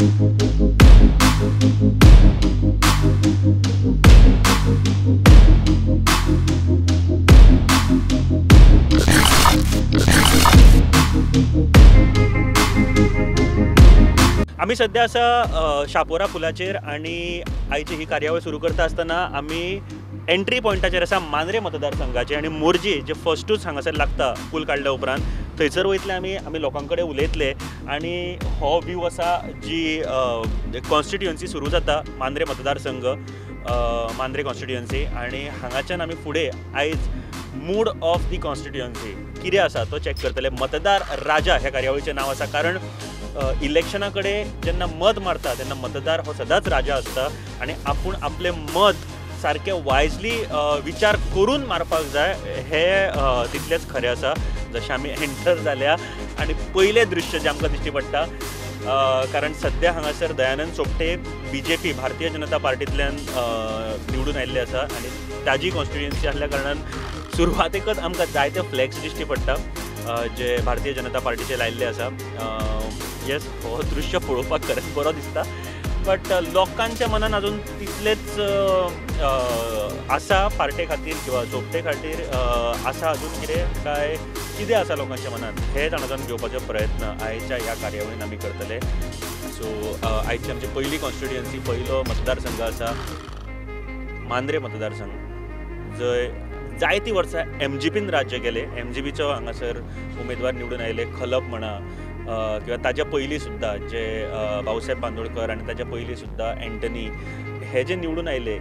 आमी सद्या आसा शापोरा पुलाचेर आनी आयची ही कार्यावळ सुरू करता आसतना आमी एंट्री पॉयंटाचेर आसा मांद्रे मतदारसंघाचे आनी मोरजी जे फर्स्टूच हांगासर लागता पूल काडल्या उपरांत थंयसर वयतले आमी आमी लोकां कडेन उलयतले आनी हो व्यू आसा जी कॉन्स्टिट्युएन्सी सुरू जाता मांद्रे मतदारसंघ मांद्रे कॉन्स्टिट्युएन्सी आनी हांगाच्यान आमी फुडें आयज मूड ऑफ the constituency कितें आसा तो चॅक करतले. मतदार राजा ह्या कार्यावळीचें नांव आसा कारण इलेक्शना कडेन जेन्ना मत मारता तेन्ना मतदार हो सदांच राजा आसता आनी आपूण आपलें मत सारकें वायजली विचार करून मारपाक जाय हें तितलेंच खरें आसा. जशें आमी एंटर जाल्या आनी पयलें दृश्य जें आमकां दिश्टी पडटा कारण सद्या हांगासर दयानंद सोपटे बीजेपी भारतीय जनता पार्टींतल्यान निवडून आयिल्ले आसा आनी ताजी कॉन्स्टिट्युएन्सी आसल्या कारणान सुरवातेकच आमकां जायते फ्लॅग्स दिश्टी पडटा जे भारतीय जनता पार्टीचे लायिल्ले आसा. येस, हो दृश्य पळोवपाक खरेंच बरो दिसता बट लोकांच्या मनान अजून तितलेच आसा पार्टे खातीर किंवा सोपटे खातीर आसा अजून कितें काय कितें आसा लोकांच्या मनान हें जाणा जावन घेवपाचो प्रयत्न आयच्या ह्या कार्यावळीन आमी करतले. सो आयची आमची पयली कॉन्स्टिट्युएन्सी पयलो मतदारसंघ आसा मांद्रे मतदारसंघ जंय जायतीं वर्सां एमजीपीन राज्य केलें. एमजीपीचो हांगासर उमेदवार निवडून आयले खलप म्हणा किंवा ताज्या पयलीं सुद्दां जे भाऊसाहेब बांदोडकर आनी ताज्या पयलीं सुद्दां एंटनी हे जे निवडून आयले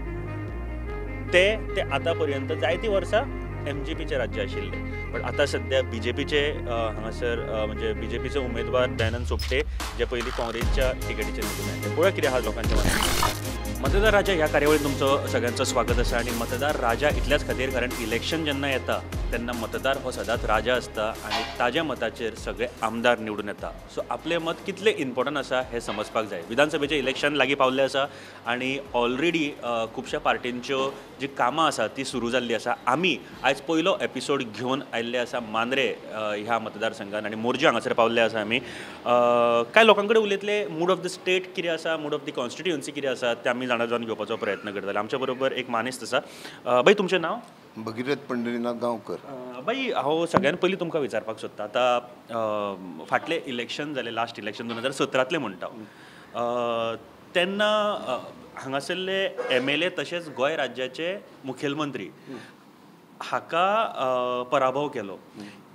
ते ते आतां पर्यंत जायतीं वर्सां एमजीपीचें राज्य आशिल्लें बट आतां सद्या बीजेपीचे हांगासर म्हणजे बीजेपीचे उमेदवार दयानंद सोपटे जे पयलीं काँग्रेसच्या तिकेटीचेर निवडून आयले. पळोवया कितें आहा लोकांच्या मनांत. मतदार राजा ह्या कार्यावळींत तुमचो सगळ्यांचो स्वागत आसा आनी मतदार राजा इतल्याच खातीर कारण इलेक्शन जेन्ना येता तेन्ना मतदार हो सदांच राजा आसता आनी ताज्या मताचेर सगळे आमदार निवडून येता. सो आपलें मत कितलें इम्पोर्टंट आसा हें समजपाक जाय. विधानसभेचें इलेक्शन लागीं पावल्लें आसा आनी ऑलरेडी खुबश्या पार्टींच्यो जी कामां आसा ती सुरू जाल्ली आसा. आमी आयज पयलो एपिसोड घेवन आयिल्ले आसा मांद्रे ह्या मतदारसंघान आनी मोरजी हांगासर पावल्ले आसा. आमी कांय लोकां कडेन उलयतले मूड ऑफ the state कितें आसा, मूड ऑफ the constituency कितें आसा तें आमी जाणा जावन घेवपाचो प्रयत्न करतले. आमच्या बरोबर एक मानेस्त आसा. बाई, तुमचें नांव? भगीरथ पंढरीनाथ गांवकर. बाई, हांव सगळ्यान पयलीं तुमकां विचारपाक सोदता, आतां फाटलें इलेक्शन जालें लास्ट इलेक्शन 2017तलें म्हणटा तेन्ना हांगासरले MLA तशेंच गोंय राज्याचे मुखेलमंत्री हाका पराभव केलो.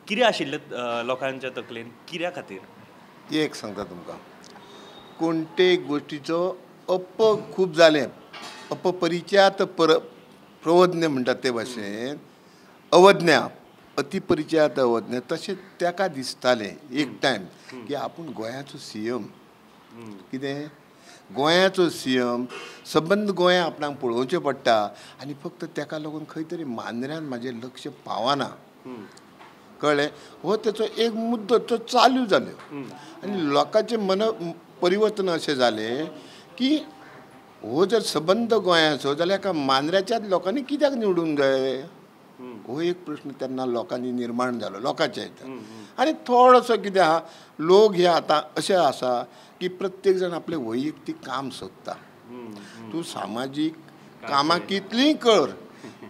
कितें आशिल्लें लोकांच्या तकलेन कित्या खातीर? एक सांगता तुमकां, कोणते गोश्टीचो अप खूब जालें, अपपरिचयात पर प्रवज्ञ म्हणटात ते भाशेन अवज्ञा, अतिपरिचयात अवज्ञा. तशें ताका दिसतालें एक टायम की आपूण गोंयाचो CM, कितें गोंयाचो CM, सबंद गोंया आपणाक पळोवचें पडटा आनी फक्त ताका लागून खंय तरी मांद्र्यान म्हाजें लक्ष पावना, कळ्ळें? हो तेचो एक मुद्दो तो चालू जालो आनी लोकांचें मन परिवर्तन अशें जालें की हो जर सबंद गोंयाचो जाल्यार एका मांद्र्याच्याच लोकांनी कित्याक निवडूंक जाय, हो एक प्रश्न तेन्ना लोकांनी निर्माण जालो लोकांच्या हितून. आनी थोडोसो कितें आहा, लोक हे आतां अशें आसा की प्रत्येक जाण आपलें वैयक्तीक काम सोदता. तूं सामाजीक कामां कितलींय कर,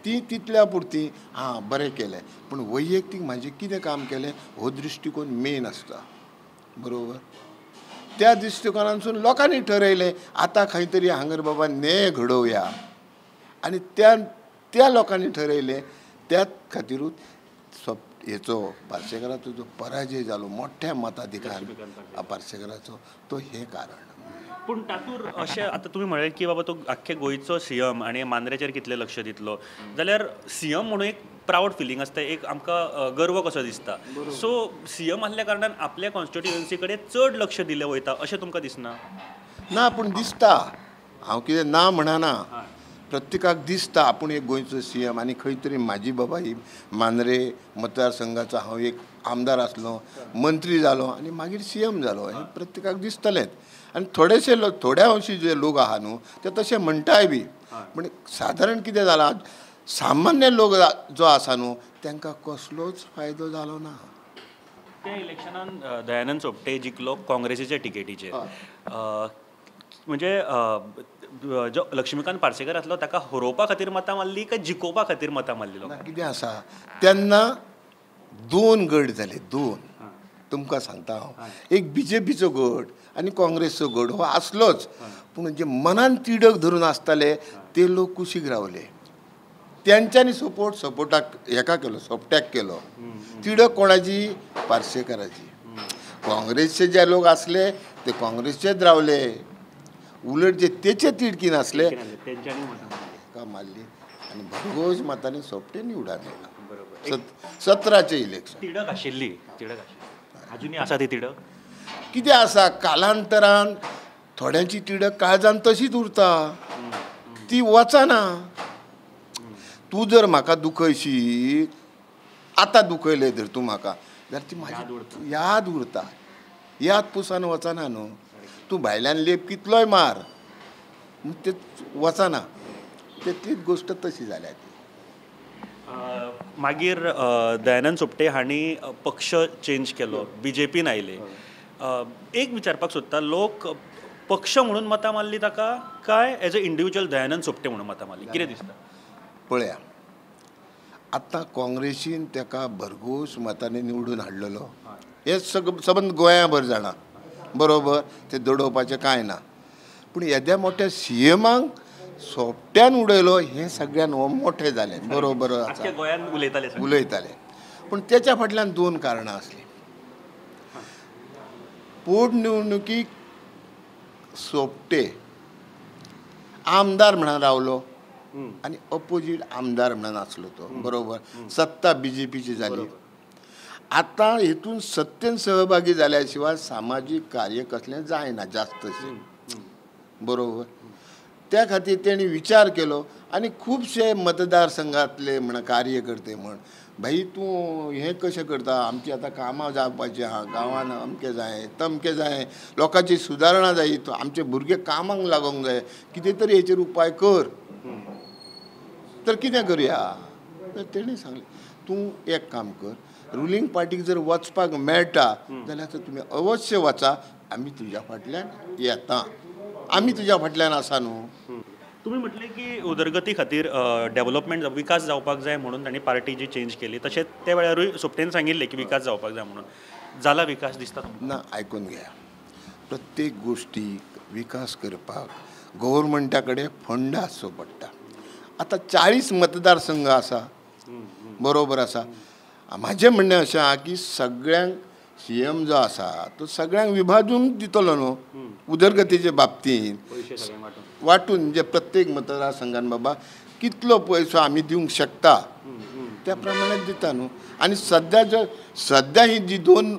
ती तितल्या पुरती आं बरें केलें, पूण वैयक्तीक म्हाजें कितें काम केलें हो दृश्टिकोन मेन आसता, बरोबर? त्या दृश्टिकोनांतसून लोकांनी ठरयलें आतां खंय तरी हांगर बाबा न्याय घडोवया आनी त्या त्या लोकांनी ठरयलें. त्याच खातीरूच हेचो पार्सेकराचो जो पराजय जालो मोठ्या मताधिकारान पार्सेकराचो, तो हें कारण. पूण तातूंत अशें आतां तुमी म्हळें की बाबा तो आख्खे गोंयचो CM आनी मांद्रेचेर कितलें लक्ष दितलो जाल्यार CM म्हणून एक प्रावड फिलींग आसता, एक आमकां गर्व कसो दिसता. सो CM आसल्या कारणान आपल्या कॉन्स्टिट्युएन्सी कडेन चड लक्ष दिलें वयता अशें तुमकां दिसना? ना, पूण दिसता. हांव कितें ना म्हणना, प्रत्येकाक दिसता आपूण एक गोंयचो CM आनी खंय तरी म्हाजी बाबा ही मांद्रे मतदारसंघाचो हांव एक आमदार आसलो, मंत्री जालो आनी मागीर CM जालो, हें प्रत्येकाक दिसतलेंच. आनी थोडेशे लोक, थोड्या अंशी जे लोक आहा न्हू ते तशें म्हणटाय बी, पूण सादारण कितें जालां, सामान्य लोक जो आसा न्हू तांकां कसलोच फायदो जालो ना. त्या इलेक्शनान दयानंद सोपटे जिखलो काँग्रेसीच्या टिकेटीचेर. म्हणजे जो लक्ष्मीकांत पार्सेकर आसलो ताका हरोवपा खातीर मतां मारली काय जिखोवपा खातीर मतां मारली लोकांक? कितें आसा तेन्ना दोन गट जाले, दोन तुमकां सांगता हांव, एक बीजेपीचो गट आनी काँग्रेसचो गट हो आसलोच, पूण जे मनान तिडक धरून आसताले ते लोक कुशीक रावले, तेंच्यांनी सपोर्ट सपोर्टाक हेका केलो, सोपट्याक केलो. तिडक कोणाची? पार्सेकराची. काँग्रेसचे जे लोक आसले ते काँग्रेसचेच रावले, उलट जे तेचे तिडकीन आसले ताका मारली आनी भरघोस मतांनी सोपटे निवडून आयला. 17चें इलेक्शन. तिडक आशिल्ली, तिडक आशिल्ली, अजुनूय आसा ती तिडक. कितें आसा कालांतरान थोड्यांची तिडक काळजान तशीच उरता, ती वचना. तूं जर म्हाका दुखयशी, आतां दुखयलें जर तूं म्हाका जाल्यार ती म्हाजी याद उरता, याद पुसान वचना न्हू. तूं भायल्यान लेप कितलोय मार ते वचना, तितलीच गोश्ट तशी जाल्या ती. मागीर दयानंद सोपटे हांणी पक्ष चेंज केलो, बीजेपीन आयले. एक विचारपाक सोदता, लोक पक्ष म्हणून मतां मारली ताका काय as a individual Dayanand Sopte म्हणून मतां मारली, कितें दिसता? पळया आतां काँग्रेसीन ताका भरघोस मतांनी निवडून हाडलेलो हें सबंद गोंयाभर जाणा, बरोबर, ते दडोवपाचें कांय ना. पूण येद्या मोठ्या सीएमाक सोपट्यान उडयलो हें सगळ्यान मोठें जालें, बरोबर आसा, गोंयांत उलयताले उलयताले. पूण तेच्या फाटल्यान दोन कारणां आसलीं. पोटनिवडणुकीक सोपटे आमदार म्हणून रावलो आनी अपोजीट आमदार म्हणून आसलो तो, बरोबर, सत्ता बीजेपीची जाली. आतां हेतून सत्तेन सहभागी जाल्या शिवाय सामाजीक कार्य कसलें जायना जास्तशें, बरोबर. त्या खातीर तेणी विचार केलो आनी खुबशे मतदारसंघातले म्हण कार्यकर्ते म्हण, भाई तूं हें कशें करता, आमची आतां कामां जावपाचीं आहा, गांवान अमकें जाय तमकें जाय, लोकांची सुदारणा जाय, आमचे भुरगे कामांक लागोंक जाय, कितें तरी हेचेर उपाय कर, तर कितें करुया? तर तेणी सांगलें तूं एक काम कर, रुलींग पार्टीक जर वचपाक मेळटा जाल्यार तुमी अवश्य वचा, आमी तुज्या फाटल्यान येता, आमी तुज्या फाटल्यान आसा न्हू. तुमी म्हटलें की उदरगती खातीर डेव्हलपमेंट, विकास जावपाक जाय म्हणून तांणी पार्टी जी चेंज केली, तशेंच त्या वेळारूय सोपटेन सांगिल्लें की विकास जावपाक जाय म्हणून, जाला विकास दिसता ना? आयकून घेया, प्रत्येक गोश्टीक विकास करपाक गव्हर्मेंटा कडेन फंड आसचो पडटा. आतां 40 मतदारसंघ आसा, बरोबर आसा. म्हाजें म्हणणें अशें आहा की सगळ्यांक सीएम जो आसा तो सगळ्यांक विभाजून दितलो न्हू उदरगतीचे बाबतींत वांटून, म्हणजे प्रत्येक मतदारसंघान बाबा कितलो पयसो आमी दिवंक शकता त्या प्रमाणे दिता न्हू. आनी सद्या जर सद्या ही जी 2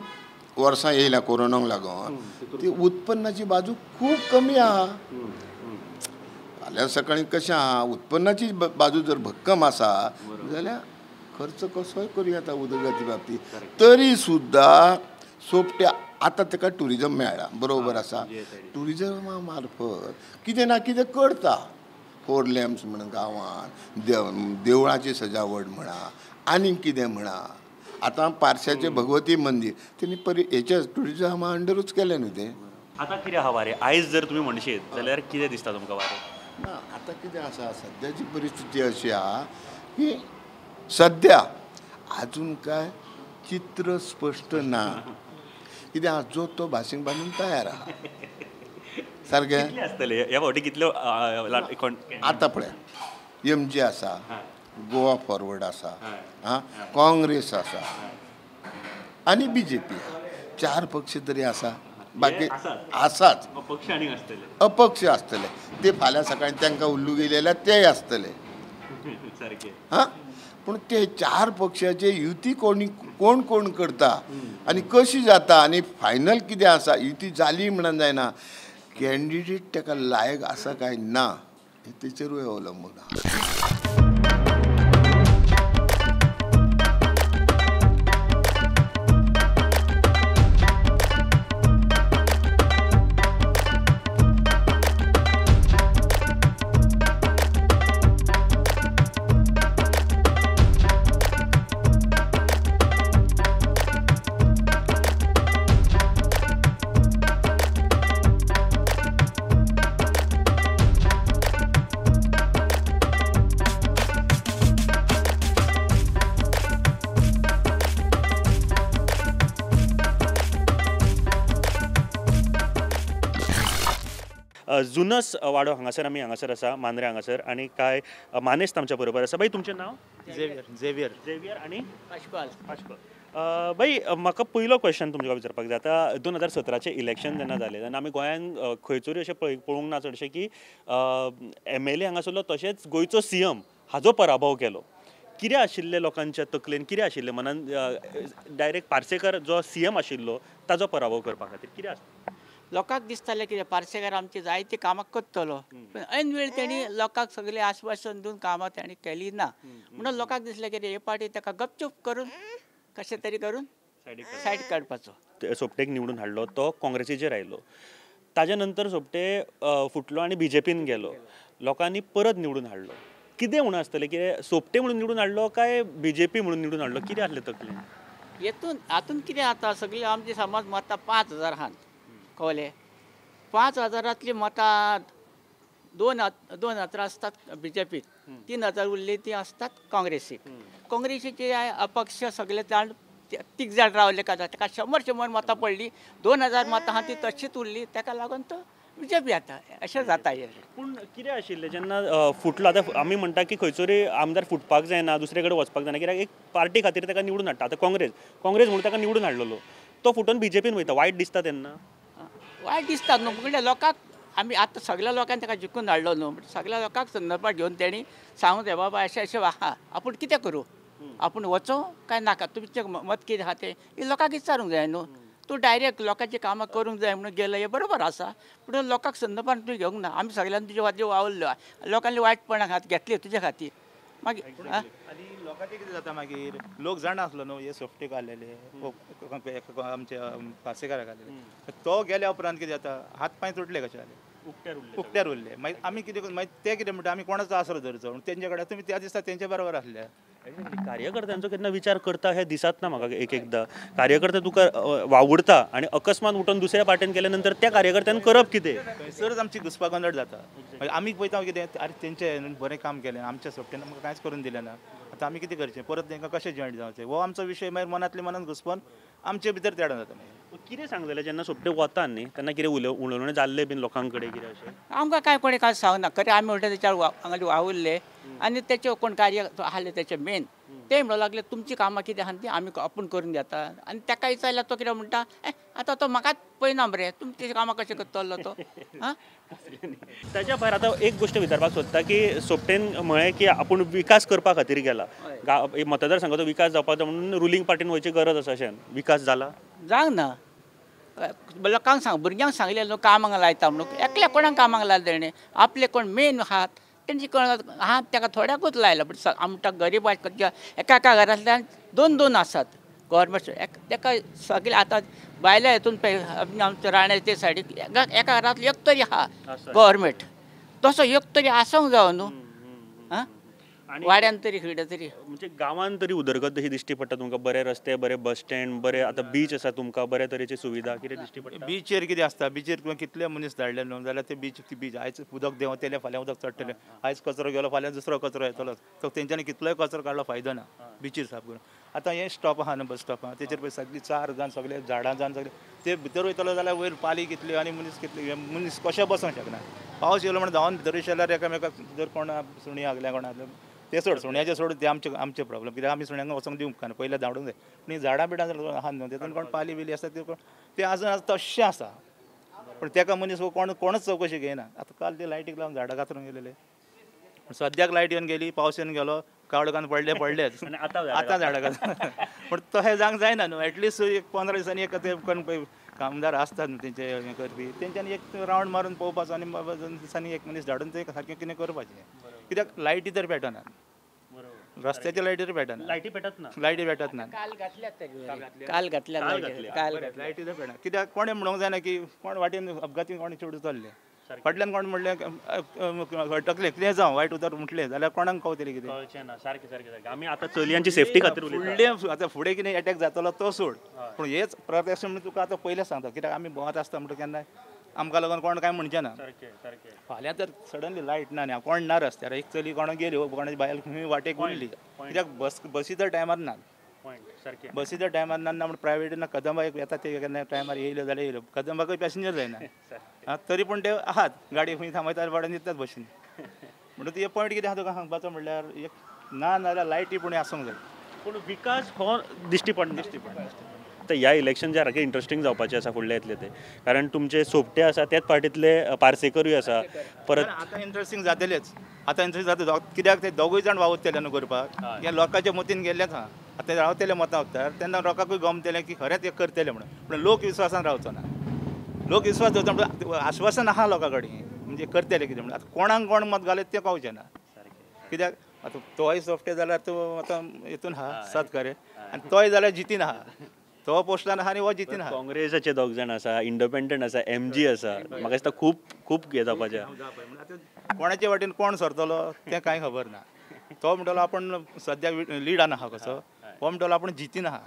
वर्सां येयल्या कोरोनाक लागून ती उत्पन्नाची बाजू खूब कमी आहा. फाल्यां सकाळीं कशें आहा, उत्पन्नाची बाजू जर भक्कम आसा जाल्यार खर्च कसोय करूं येता उदरगती बाबतींत. तरी सुद्दां सोपट्या आतां ताका ट्युरिजम मेळ्ळा, बरोबर आसा, ट्युरिजमा मार्फत कितें ना कितें करता, 4 लॅम्प्स म्हण गांवांत, देवळाची सजावट म्हणा, आनी कितें म्हणा. आतां पारशाचें भगवती मंदीर तेणी परी हेच्या ट्युरिजमा अंडरूच केलें न्हू तें. आतां कितें आहा वारें आयज जर तुमी म्हणशीत जाल्यार कितें दिसता तुमकां वारें? ना आतां कितें आसा, सद्याची परिस्थिती अशी आहा की सद्या आजून काय चित्र स्पश्ट ना, कित्याक जो तो भाशींग बांदून तयार आहा सारकें आसतलें. ह्या फावटी कितल्यो आतां पळय एमजी आसा, गोवा फॉरवर्ड आसा, आं काँग्रेस आसा आनी बीजेपी आसा, 4 पक्ष तरी आसा, बाकी आसाच अपक्ष आनी आसतले, अपक्ष आसतले ते फाल्यां सकाळीं तांकां उल्लू गेले जाल्यार तेय आसतले सारकें. हां, पूण ते 4 पक्षाचे युती कोणी कोण कोण करता आनी कशी जाता आनी फायनल कितें आसा, युती जाली म्हणून जायना, कॅन्डिडेट ताका लायक आसा काय ना हें तेचेरूय अवलंबून आहा. जुनस वाडो हांगासर आमी हांगासर आसा, मांद्रे हांगासर, आनी कांय मानेस्त आमच्या बरोबर आसा. बाई, तुमचें नांव? झेवियर. झेवियर. झेवियर आनी पाश्कॉल. पाश्कॉल. बाई, म्हाका पयलो क्वेश्चन तुमकां विचारपाक जाय. आतां 2017चें इलेक्शन जेन्ना जालें तेन्ना आमी गोंयांत खंयसरूय अशें पळोवंक ना चडशें की MLA हांगासरलो तशेंच गोंयचो CM हाजो पराभव केलो. कितें आशिल्लें लोकांच्या तकलेन, कितें आशिल्लें मनान डायरेक्ट पार्सेकर जो CM आशिल्लो ताजो पराभव करपा खातीर कितें आसता? लोकांक दिसतालें कितें पार्सेकर आमची जायती कामां करतलो, पूण ऐन वेळ तेणी लोकांक सगळें आश्वासन दिवन कामां तेणी केली ना, म्हणून लोकांक दिसलें कितें हे पार्टी ताका गपचूप करून कशें तरी करून सायड काडपाचो. सोपटेक निवडून हाडलो तो काँग्रेसीचेर आयलो, ताज्या नंतर सोपटे फुटलो आनी बीजेपीन गेलो, लोकांनी परत निवडून हाडलो. कितें म्हणून आसतलें की सोपटे म्हणून निवडून हाडलो काय बीजेपी म्हणून निवडून हाडलो, कितें आसलें तकलेन? हेतून हातून कितें जाता, सगळीं आमची समज मतां 5000 आहात, कळ्ळें? 5000तलीं मतां 2000 आसतात बीजेपीक, 3000 उरली ती आसतात काँग्रेसीक. काँग्रेसीचे अपक्ष सगळे जाण तीग जाण रावले काय ताका 100-100 मतां पडली, 2000 मतां आहा ती तशीच उरली, ताका लागून तो बीजेपी जाता अशें जाता. पूण कितें आशिल्लें जेन्ना फुटलो, आतां आमी म्हणटा की खंयसरूय आमदार फुटपाक जायना, दुसरे कडेन वचपाक जायना, कित्याक एक पार्टी खातीर ताका निवडून हाडटा. आतां काँग्रेस काँग्रेस म्हणून ताका निवडून हाडलेलो, तो फुटून बीजेपीन वयता, वायट दिसता तेन्ना? वायट दिसता न्हू, म्हणल्यार लोकांक आमी आतां सगळ्या लोकांनी ताका जिखून हाडलो न्हू, सगळ्या लोकांक संदर्भात घेवन तेणी सांगूंक जाय बाबा अशें अशें आहा, आपूण कितें करूं, आपूण वचो काय नाका, तुमचें मत कितें आहा तें लोकांक विचारूंक जाय न्हू. तूं डायरेक्ट लोकांची कामां करूंक जाय म्हणून गेलो हें बरोबर आसा, पूण लोकांक संदर्भान तूं घेवंक ना. आमी सगळ्यांनी तुजे खातीर वावुरलो, लोकांनी वायटपणाक हात घेतले तुजे खातीर. मागीर आनी लोकांचें कितें जाता मागीर, लोक जाणा आसलो न्हू हे सोपटेक आसलेले, आमच्या पार्सेकाराक आसलेले, तो गेल्या उपरांत कितें जाता, हात पांय तुटले कशे जाले, उक्त्यार उरले. मागीर आमी कितें, मागीर ते कितें म्हणटा, आमी कोणाचो आसरो धरचो, तेंचे कडेन तुमी त्या दिसा तेंच्या बरोबर आसले. कार्यकर्त्यांचो केन्ना विचार करता हें दिसत ना म्हाका. एक एकदां कार्यकर्ते तुका वावुरता आनी अकस्मात उठून दुसऱ्या पार्टीन गेल्या नंतर त्या कार्यकर्त्यान करप कितें, थंयसरच आमची घुस्पागोंदळ जाता. आमी पळयता कितें, आरे तेंचें बरें काम केलें, आमच्या सोपटेन आमकां कांयच करून दिलें ना, आतां आमी कितें करचें, परत तांकां कशें जॉयंट जावचें, हो आमचो विशय मागीर मनांतले मनांत घुसपोन आमचे भितर तेडो जाता. मागीर कितें सांगलेलें जेन्ना सोपटे वता न्ही तेन्ना कितें उलोवणें जाल्लें बीन लोकां कडेन कितें अशें? आमकां कांय कोणें कांय सांगना, खरें आमी म्हणटा तेच्यार हांगा वावुरले आनी तेचे कोण कार्य आसले तेचे मेन ते म्हणूंक लागले तुमची कामां कितें आहा ती आमी आपूण करून घेता. आनी ताका विचारल्यार तो कितें म्हणटा, आतां तो म्हाकाच पळयना मरे, तुमची कामां कशें करतलो तो. आं, ताच्या भायर आतां एक गोश्ट विचारपाक सोदता की सोपटेन म्हळें की आपूण विकास करपा खातीर गेला, मतदारसंघाचो विकास जावपाक जाय म्हणून रुलींग पार्टीन वयची गरज आसा, अशें विकास जाला? जावंक ना. लोकांक सांग, भुरग्यांक सांगलें न्हू कामांक लायता म्हणून, एकल्या कोणाक कामांक लायलें तेणें, आपले कोण मेन आहात तेंची कोण आहा ताका थोड्याकूच लायला. बट आमकां गरीब एका एका घरांतल्यान 2-2 आसात गव्हर्मेंट, ताका सगळे आतां बायल्या हितून आमच्या राणे ते सायडीक एका घरांतलो एक तरी आहा गव्हर्मेंट, तसो एक तरी आसूंक जावो न्हू. आं, वाड्यान तरी खंय तरी म्हणजे गांवांत तरी उदरगत ही दिश्टी पडटा तुमकां, बरे रस्ते, बरे बस स्टँड, बरे आतां बीच आसा तुमकां, बरे तरेची सुविधा कितें दिश्टी पडटा? बीचेर कितें आसता, बीचेर तुवें कितले मनीस धाडले न्हू जाल्यार ते बीच, ती बीच आयज उदक देंवतलें, फाल्यां उदक चडटलें, आयज कचरो गेलो फाल्यां दुसरो कचरो येतलो, तो तेंच्यांनी कितलोय कचरो काडलो फायदो ना बीचेर साफ करून. आतां हें स्टॉप आहा न्हू, बस स्टॉप आहा, तेचेर पळय सगळीं चार जावन सगळे झाडां जावन सगळे ते भितर वयतलो जाल्यार वयर पाली कितल्यो आनी मनीस कितले, मनीस कशें बसोंक शकना. पावस येयलो म्हणून धांवन भितर जाल्यार एकामेकाक जर कोण सुणी हागल्या कोण हागल्या ते सोड, सुण्याचे सोड, ते आमचे आमचे प्रॉब्लम, कित्याक आमी सुण्यांक वचोंक दिवंक उपकारना, पयलें धांवडूंक जाय. पूण ही झाडां बिडां आहा न्हू तेतून कोण पाली बिली आसता ते ते आजून आसा तश्शें आसा, पूण तेका मनीस कोण कोणच चवकशी घेयना. आतां काल ते लायटीक लावन झाडां कातरून गेलेले, सद्याक लायट येवन गेली, पावस येवन गेलो, काळोखान पडले पडलेच, आतां झाडां कातरून. पूण तशें जावंक जायना न्हू, एटलिस्ट एक 15 दिसांनी एक ते कोण कामदार आसतात न्हू तेंचे हें करपी, तेंच्यांनी एक रावंड मारून पळोवपाचो आनी 2 दिसांनी एक मनीस धाडून ते सारकें कितें करपाचें. कित्याक लायटी तर पेटना, रस्त्याच्या लायटी तर पेटना, लायटी पेटत ना, लायटी पेटत ना, काल घातल्या, काल घातल्या, लायटी तर पेटना. कित्याक कोणें म्हणूंक जायना की कोण वाटेन अपघातीन कोण चेडूं चल्लें, फाटल्यान कोण म्हणलें अटकलें, कितें जावं वायट उतर म्हटलें जाल्यार कोणाक कळटलें कितें, कळचें ना. सारकें सारकें सारकें आमी आतां चलयांची सेफ्टी खातीर फुडलें, आतां फुडें कितें एटॅक जातलो तो सोड, पूण हेच प्रत्यक्ष म्हणून तुका आतां पयलें सांगता, कित्याक आमी भोंवत आसता म्हणटा केन्नाय आमकां लागून कोण कांय म्हणचें ना. फाल्यां तर सडनली लायट ना न्ही, कोण ना रस्त्यार, एक चली कोण गेली, कोणाची बायल खंय वाटेक उरली, कित्याक बसी तर टायमार ना, बसी तर टायमार ना म्हण प्रायवेट ना, कदंबा एक येता ते केन्ना टायमार येयल्यो जाल्यार येयल्यो, कदंबाकूय पॅसेंजर जायना. आं तरी पूण ते आहात गाडी खंय थांबयतात भाड्यान दितात बशीन. म्हणटकच हे पॉयंट कितें आहा तुका सांगपाचो म्हणल्यार एक ना नाजाल्यार लायटी पूण आसूंक जाय, पूण विकास हो दिश्टी पडना. दिश्टी पडना. आतां ह्या इलेक्शन सारकें इंट्रस्टींग जावपाचें आसा फुडलें येतलें तें, कारण तुमचे सोपटे आसा त्याच पार्टींतले पार्सेकरूय आसा परत. आतां इंट्रस्टींग जातलेच, आतां इंट्रस्ट जाता कित्याक ते दोगूय जाण वावुरतले न्हू करपाक, ह्या लोकांच्या मतीन गेल्लेच आहा. आतां रावतले मतां वखदार तेन्ना लोकांकूय गमतलें की खरेंच हें करतले म्हणून, पूण लोक विस्वासान रावचो ना. लोक विस्वास दवरता म्हणून आश्वासन आहा लोकां कडेन म्हणजे करतले कितें म्हणून. आतां कोणाक कोण मत घालत तें कळचें ना, कित्याक आतां तोय सोफ्टे जाल्यार तो आतां हितून आहा सत्कारे आनी तोय जाल्यार जितीन आहा, तो पोस्टान आहा आनी हो जितीन आहा. काँग्रेसाचे दोग जाण आसा, इंडिपेंडंट आसा, एमजी आसा, म्हाका दिसता खूब खूब हें जावपाचें. आतां कोणाचे वाटेन कोण सरतलो तें कांय खबर ना. तो म्हणटलो आपूण सद्या लिडान आहा कसो, हो म्हणटलो आपूण जितीन आहा.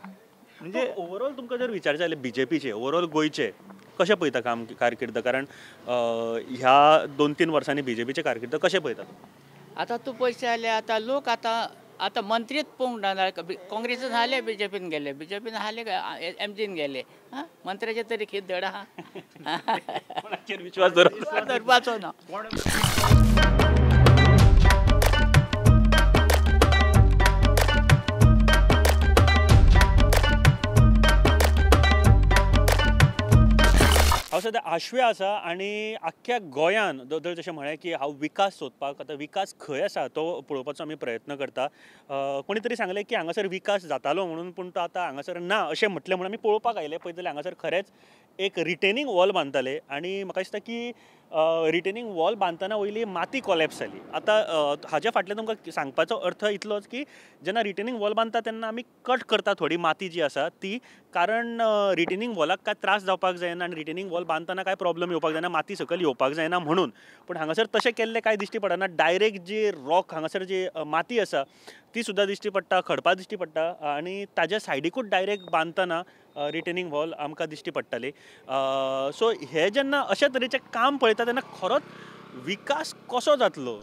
म्हणजे ओवरऑल तुमकां जर विचारचें जाल्यार बीजेपीचे ओवरऑल गोंयचे कशें पळयता काम कारकिर्द, कारण ह्या 2-3 वर्सांनी बीजेपीचे कारकिर्द कशें पळयता? आतां तूं पयशे जाल्यार आतां लोक आतां आतां मंत्रीच पळोवंक ना, काँग्रेसीन हाले बीजेपीन गेले, बीजेपीन हाले एमजीन गेले, आं मंत्र्याचे तरी कितें धड आहा, कोणाचेर विश्वास दवरपाचो ना. हांव सद्या आशव्या आसा आनी आख्ख्या गोंयान दोदोळ जशें म्हळें की हांव विकास सोदपाक, आतां विकास खंय आसा तो पळोवपाचो आमी प्रयत्न करता. कोणी तरी सांगलें की हांगासर विकास जातालो म्हणून, पूण तो आतां हांगासर ना अशें म्हटलें म्हणून आमी पळोवपाक आयले. पळयत जाल्यार हांगासर खरेंच एक रिटेनिंग वॉल बांदताले आनी म्हाका दिसता की रिटेनिंग वॉल बांदतना वयली माती कोलॅप्स जाली. आतां हाज्या फाटल्यान तुमकां सांगपाचो अर्थ इतलोच की जेन्ना रिटेनिंग वॉल बांदता तेन्ना आमी कट करता थोडी माती जी आसा ती, कारण रिटेनिंग वॉलाक कांय त्रास जावपाक जायना आनी रिटेनिंग वॉल बांदतना कांय प्रॉब्लम येवपाक जायना, माती सकयल येवपाक जायना म्हणून. पूण हांगासर तशें केल्लें कांय दिश्टी पडना. डायरेक्ट जी रॉक हांगासर जी माती आसा ती सुद्दां दिश्टी पडटा, खडपां दिश्टी पडटा आनी ताज्या सायडीकूच डायरेक्ट बांदतना रिटेनिंग वॉल आमकां दिश्टी पडटाली. सो हे जेन्ना अशा तरेचें काम पळयता तेन्ना खरोच विकास कसो जातलो?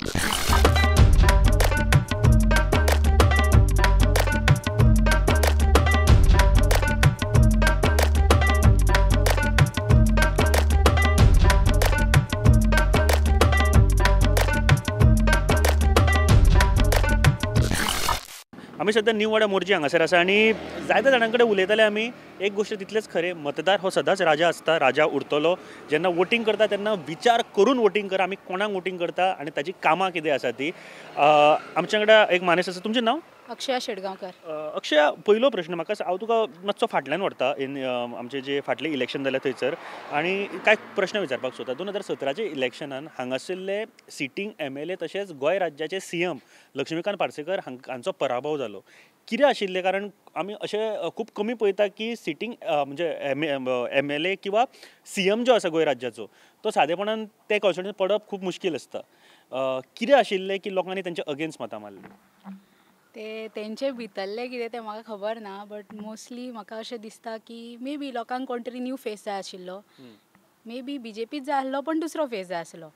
आमी सद्या न्यू वाड्या मोरजी हांगासर आसा आनी जायत्या जाणां कडेन उलयताले आमी. एक गोश्ट तितलेंच खरें, मतदार हो सदांच राजा आसता, राजा उरतलो. जेन्ना वोटींग करता तेन्ना विचार करून वोटींग करा, आमी कोणाक वोटींग करता आनी ताजी कामां कितें आसा ती. आमच्या वांगडा एक मानेस्त आसा, तुमचें नांव? अक्षया शेटगांवकर. अक्षया, पयलो प्रश्न म्हाका, हांव तुका मातसो फाटल्यान व्हरता इन आमचें जे फाटलें इलेक्शन जालें थंयसर, आनी कांय प्रश्न विचारपाक सोदता. 2017 इलेक्शनान हांगासरले सिटींग MLA तशेंच गोंय राज्याचे CM Laxmikant Parsekar हांचो पराभव जालो. कितें आशिल्लें कारण? आमी अशें खूब कमी पळयता की सिटींग म्हणजे MLA किंवा CM जो आसा गोंय राज्याचो तो सादेपणान ते कॉन्स्टिट्युएन्सीन पडप खूब मुश्कील आसता. कितें आशिल्लें की लोकांनी तेंच्या अगेन्स्ट मतां मारलीं? ते तेंचे भितरलें कितें तें म्हाका खबर ना, बट मोस्टली म्हाका अशें दिसता की मे बी लोकांक कोण तरी न्यू फेस जाय आशिल्लो, मे बी बीजेपीच जाय आसलो पण दुसरो फेस जाय आसलो.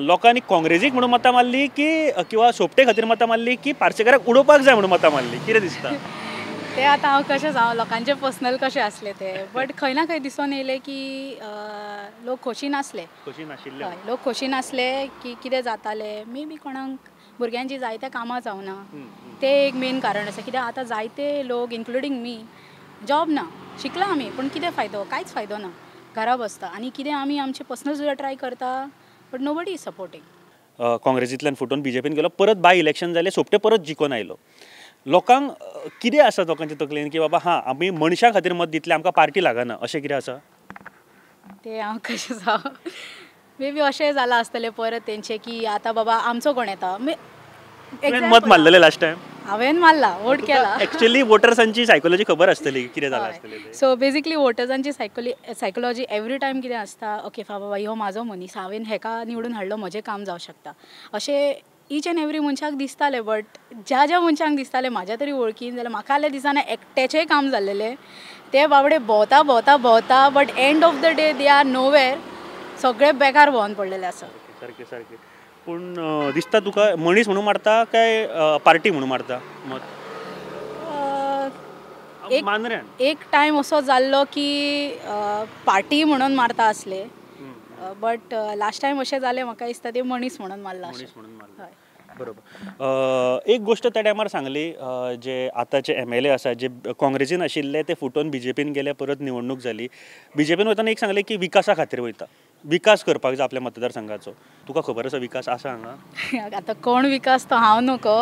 लोकांनी काँग्रेसीक म्हणून मतां मारली की किंवा सोपटे खातीर मतां मारली की पार्सेकराक उडोवपाक जाय म्हणून मतां मारली, कितें दिसता? ते आतां हांव कशें सांगू, लोकांचें पर्सनल कशें आसलें तें, बट खंय ना खंय दिसून येयलें की लोक खोशी नासले, खोशी नाशिल्ले, हय लोक खोशी नासले की कितें जातालें. मे बी कोणाक भुरग्यांची जायत्या कामां जावना, तें एक मेन कारण आसा. कित्याक आतां जायते लोक इन्क्लुडींग मी जॉब ना, शिकला आमी पूण कितें फायदो, कांयच फायदो ना, घरा बसता आनी कितें आमी आमचें पर्सनल सुद्दां ट्राय करता, बट नोबडी is supporting. काँग्रेसींतल्यान फुटून बीजेपीन गेलो, परत बाय इलेक्शन जालें, सोपटे परत जिखून आयलो. लोकांक कितें आसा लोकांच्या तकलेन की बाबा हां आमी मनशां खातीर मत दितले, आमकां पार्टी लागना, अशें कितें आसा? तें हांव कशें सांगू, मे बी अशें जालां आसतलें परत तेंचें की आतां बाबा आमचो कोण येता. मत मारलेलें लास्ट टायम? हांवें मारला, वोट केला. एक्चुअली वोटर्सांची सायकोलॉजी खबर आसतली कितें जालां आसतलें. सो बेजिकली वोटर्सांची सायकोलॉजी एवरी टायम कितें आसता, ओके बाबा ह्यो म्हाजो मनीस, हांवें हेका निवडून हाडलो, म्हजें काम जावं शकता, अशें ईच एंड एवरी मनशाक दिसतालें. बट ज्या ज्या मनशांक दिसतालें म्हाज्या तरी वळखीन, जाल्यार म्हाका जाल्यार दिसना एकट्याचेंय काम जाल्लेलें. ते बाबडे भोंवता भोंवता भोंवता, but end of the day they are nowhere, सगळे बेकार भोंवन पडलेले आसा. सारकें सारकें. पूण दिसता तुका मनीस म्हणून मारता काय पार्टी म्हणून मारता मत? एक टायम असो जाल्लो की पार्टी म्हणून मारता आसले, बट लास्ट टायम अशें जालें म्हाका दिसता ते मनीस म्हणून मारला. हय बरोबर. एक गोष्ट त्या टायमार सांगली, जे आतांचे MLA आसा जे काँग्रेसीन आशिल्ले ते फुटून बीजेपीन गेले, परत निवडणूक जाली. बीजेपीन वतना एक सांगलें की विकासा खातीर वयता, विकास करपाक जाय आपल्या मतदारसंघाचो. तुका खबर आसा विकास आसा हांगा? आतां कोण विकास तो हांव नको.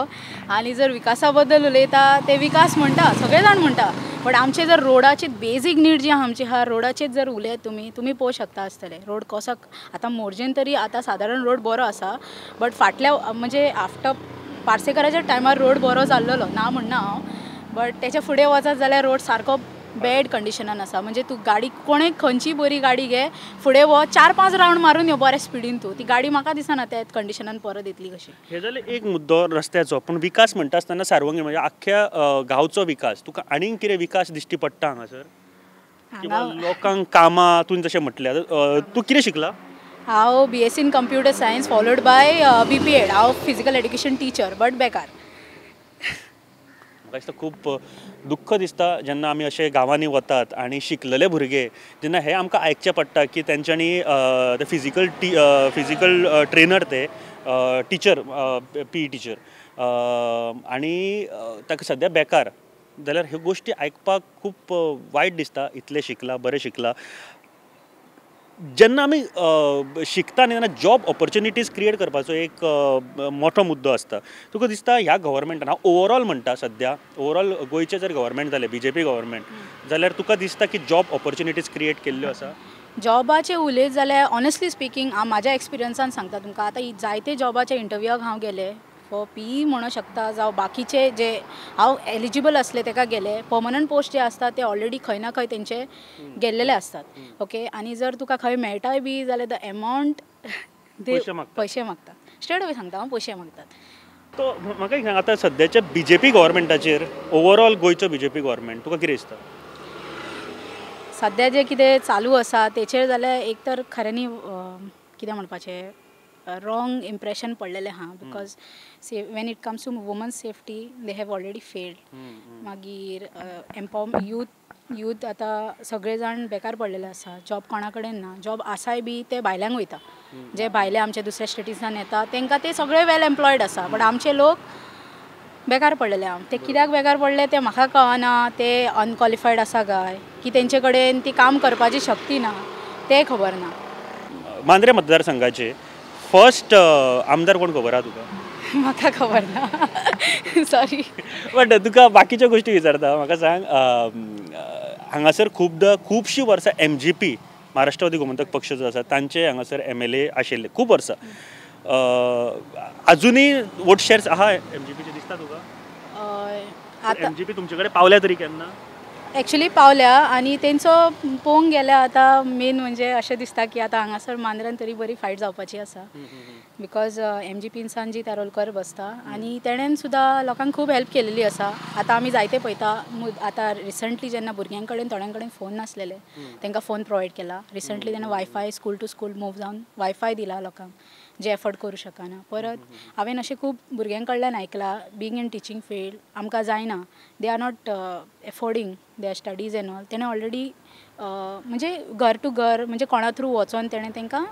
आनी जर विकासा बद्दल उलयता ते विकास म्हणटा सगळे जाण म्हणटा, बट आमचे जर रोडाची बेजीक नीड जी आमची आहा रोडाचेर जर उलयत तुमी तुमी पळोवंक शकता आसतले रोड कसो. आतां मोरजेन तरी आतां सादारण रोड बरो आसा, बट फाटल्या म्हणजे आफ्टर पार्सेकराच्या टायमार रोड बरो जाल्लो ना म्हणना हांव, बट तेच्या फुडें वचत जाल्यार रोड सारको बॅड कंडिशनान आसा. म्हणजे तूं गाडी कोणे खंयची बरी गाडी घे फुडें वो 4-5 रावंड मारून यो बऱ्या स्पिडीन तूं, ती गाडी म्हाका दिसना त्या कंडिशनान परत येतली कशी. हे जालें एक मुद्दो रस्त्याचो. पूण विकास म्हणटा आसतना सार्वंगी म्हणजे आख्ख्या गांवचो विकास, तुका आनीक कितें विकास दिश्टी पडटा हांगासर? किंवा लोकांक कामां तुवें जशें म्हटलें, तूं कितें शिकला? हांव BSc in computer science followed by BPEd. हांव फिजिकल एड्युकेशन टिचर बट बेकार. म्हाका दिसता खूब दुख्ख दिसता जेन्ना आमी अशे गांवांनी वतात आनी शिकलेले भुरगे जेन्ना हे आमकां आयकचें पडटा की तेंच्यांनी ते फिजिकल फिजिकल ट्रेनर, ते टिचर, पी टिचर आनी ताका सद्या बेकार जाल्यार ह्यो गोश्टी आयकपाक खूब वायट दिसता. इतलें शिकला, बरें शिकला. जेन्ना आमी शिकता न्ही तेन्ना जॉब ऑपॉर्च्युनिटीज क्रिएट करपाचो एक मोठो मुद्दो आसता. तुका दिसता ह्या गव्हर्मेंटान, हांव ओवरऑल म्हणटा सद्या ओवरऑल गोंयचें जर गव्हर्मेंट जालें बीजेपी गव्हर्मेंट जाल्यार तुका दिसता की जॉब ऑपॉर्च्युनिटीज क्रिएट केल्ल्यो आसा? जॉबाचें उलयत जाल्यार ऑनेस्टली स्पिकींग हांव म्हाज्या एक्सपिरियन्सान सांगता तुमकां, आतां जायते जॉबाच्या इंटरव्यूआक हांव गेलें फॉर पीई म्हणूं शकता जावं बाकीचे जे हांव एलिजिबल आसले तेका गेले. पर्मनंट पोस्ट जे आसता ते ऑलरेडी खंय ना खंय तेंचे गेल्लेले आसतात. ओके, आनी जर तुका खंय मेळटाय बी जाल्यार the amount ते पयशे मागतात. स्ट्रेट अवे सांगता हांव, पयशे मागतात. तो म्हाका एक सांग, आतां सद्याच्या बीजेपी गव्हर्मेंटाचेर ओवरऑल गोंयचो बीजेपी गव्हर्मेंट तुका कितें दिसता? सद्या जें कितें चालू आसा तेचेर जाल्यार एक तर खऱ्यांनी कितें म्हणपाचें रॉंग इम्प्रेशन पडलेलें आहा, because when it comes to woman safety they have already failed. मागीर एम्पावर यूथ आतां सगळे जाण बेकार पडलेले आसा, जॉब कोणा कडेन ना, जॉब आसाय बी ते भायल्यांक वयता, जे भायले आमचे दुसऱ्या स्टेटीसान येता तांकां ते सगळे वेल एम्प्लॉयड आसा, बट आमचे लोक बेकार पडलेले आहा. ते कित्याक बेकार पडले ते म्हाका कळना, ते अनक्वॉलिफायड आसा काय की तेंचे कडेन ती काम करपाची शक्ती ना तें खबर ना. मांद्रे मतदारसंघाचे फर्स्ट आमदार कोण खबर आहा तुका? म्हाका खबर ना, सॉरी. बट तुका बाकीच्यो गोश्टी विचारता. म्हाका सांग, हांगासर खुबदां खुबशीं वर्सां MGP Maharashtrawadi Gomantak पक्ष जो आसा तांचे हांगासर MLA आशिल्ले खूब वर्सां, अजुनूय वोट शेर्स आहा MGPचे दिसता तुका? MGP तुमचे कडेन पावल्या तरी केन्ना? एक्चुली पावल्या आनी तेंचो पळोवंक गेल्यार आतां मेन म्हणजे अशें दिसता की आतां हांगासर मांद्र्यान तरी बरी फायट जावपाची आसा, because MGPन संजीत आरोलकर बसता आनी तेणेन सुद्दां लोकांक खूब हेल्प केलेली आसा. आतां आमी जायते पळयता, आतां रिसंटली जेन्ना भुरग्यां कडेन थोड्यां कडेन फोन नासलेले तांकां फोन प्रोवायड केला. रिसंटली तेणें wifi school to school move जावन वायफाय दिला लोकांक जे एफोर्ड करूं शकना. परत हांवें अशें खूब भुरग्यां कडल्यान आयकलां, बीइंग इन टिचींग फिल्ड आमकां जायना, they are not affording their studies and all. तेणें ऑलरेडी म्हणजे घर टू घर म्हणजे कोणा थ्रू वचोन तेणें तांकां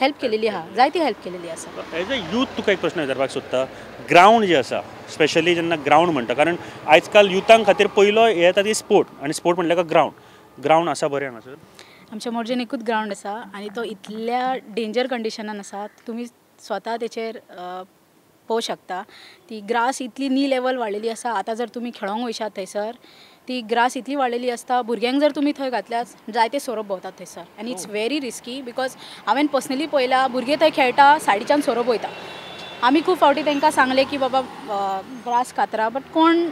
हेल्प केलेली आहा, जायती हेल्प केलेली आसा. एज अ यूथ तुका एक प्रश्न विचारपाक सोदता, ग्रावंड जे आसा स्पेशली जेन्ना ग्रावंड म्हणटा, कारण आयज काल युथां खातीर पयलो हे येता ती स्पोर्ट, आनी स्पोर्ट म्हणल्यार ग्रावंड, ग्रावंड आसा बरें हांगासर? आमच्या मोरजेन एकूच ग्रावंड आसा आनी तो इतल्या डेंजर कंडिशनान आसा, तुमी स्वता तेचेर पळोवंक शकता. ती ग्रास इतली नी लेवल वाडलेली आसा, आतां जर तुमी खेळोंक वयशात थंयसर ती ग्रास इतली वाडलेली आसता, भुरग्यांक जर तुमी थंय घातल्यार जायते सोरोप भोंवतात थंयसर आनी it's very risky, because हांवें पर्सनली पळयलां भुरगे थंय खेळटा सायडीच्यान सोरोप वयता. आमी खूब फावटी तांकां सांगलें की बाबा ग्रास कातरा, बट कोण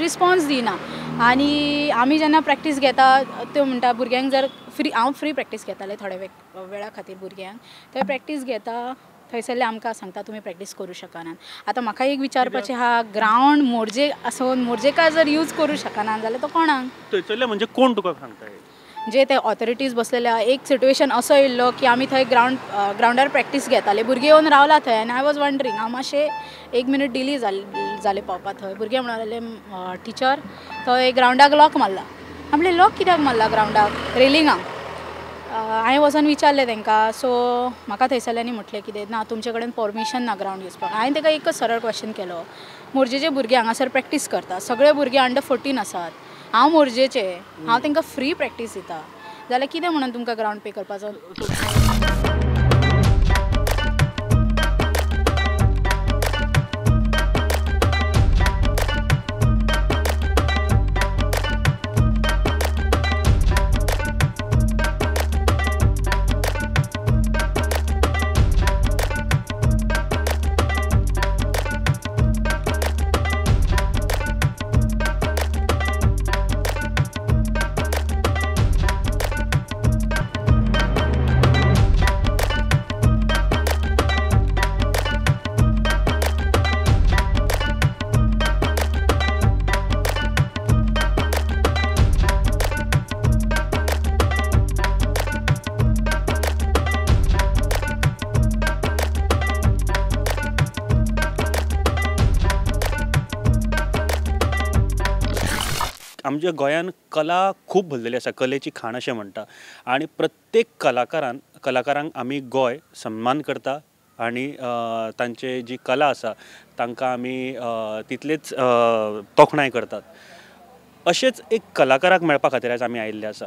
रिस्पोन्स दिना. आनी आमी जेन्ना प्रॅक्टीस घेता त्यो म्हणटा भुरग्यांक जर फ्री, हांव फ्री प्रॅक्टीस घेतालें थोड्या वेळा खातीर भुरग्यांक, थंय प्रॅक्टीस घेता थंयसरले आमकां सांगता तुमी प्रॅक्टीस करूं शकनात. आतां म्हाका एक विचारपाचें आहा, ग्रावंड मोरजे आसून मोरजेकार जर यूज करूं शकना जाल्यार तो कोणाक? थंयसरले म्हणजे कोण तुका सांगता? जे ते ऑथॉरिटीज बसलेले. एक सिट्युएशन असो येयल्लो की आमी थंय ग्रावंडार प्रॅक्टीस घेताले, भुरगे येवन रावला थंय आनी I was wondering, हांव मातशें एक मिनीट डिले जालें पावपा थंय. भुरगे म्हणूंक लागले टिचर थंय ग्रावंडाक लॉक मारला. म्हणलें लॉक कित्याक मारला ग्रावंडाक? रेलिंगाक. हांवें वचोन विचारलें तांकां. सो म्हाका थंयसरल्यांनी म्हटलें कितें ना तुमचे कडेन परमिशन ना ग्रावंड युजपाक. हांवें ताका एकच सरळ क्वेश्चन केलो, मोरजेचे भुरगे हांगासर प्रॅक्टीस करता, सगळे भुरगे अंडर 14 आसात, हांव मोरजेचे, हांव तांकां फ्री प्रॅक्टीस दिता, जाल्यार कितें म्हणून तुमकां ग्रावंड पे करपाचो? आमच्या गोंयान कला खूब भरलेली आसा, कलेची खाण अशें म्हणटा आनी प्रत्येक कलाकारांक आमी गोंय सन्मान करता आनी तांचे जी कला आसा तांकां आमी तितलेच तोखणाय करतात. अशेंच एक कलाकाराक मेळपा खातीर आयज आमी आयिल्ले आसा.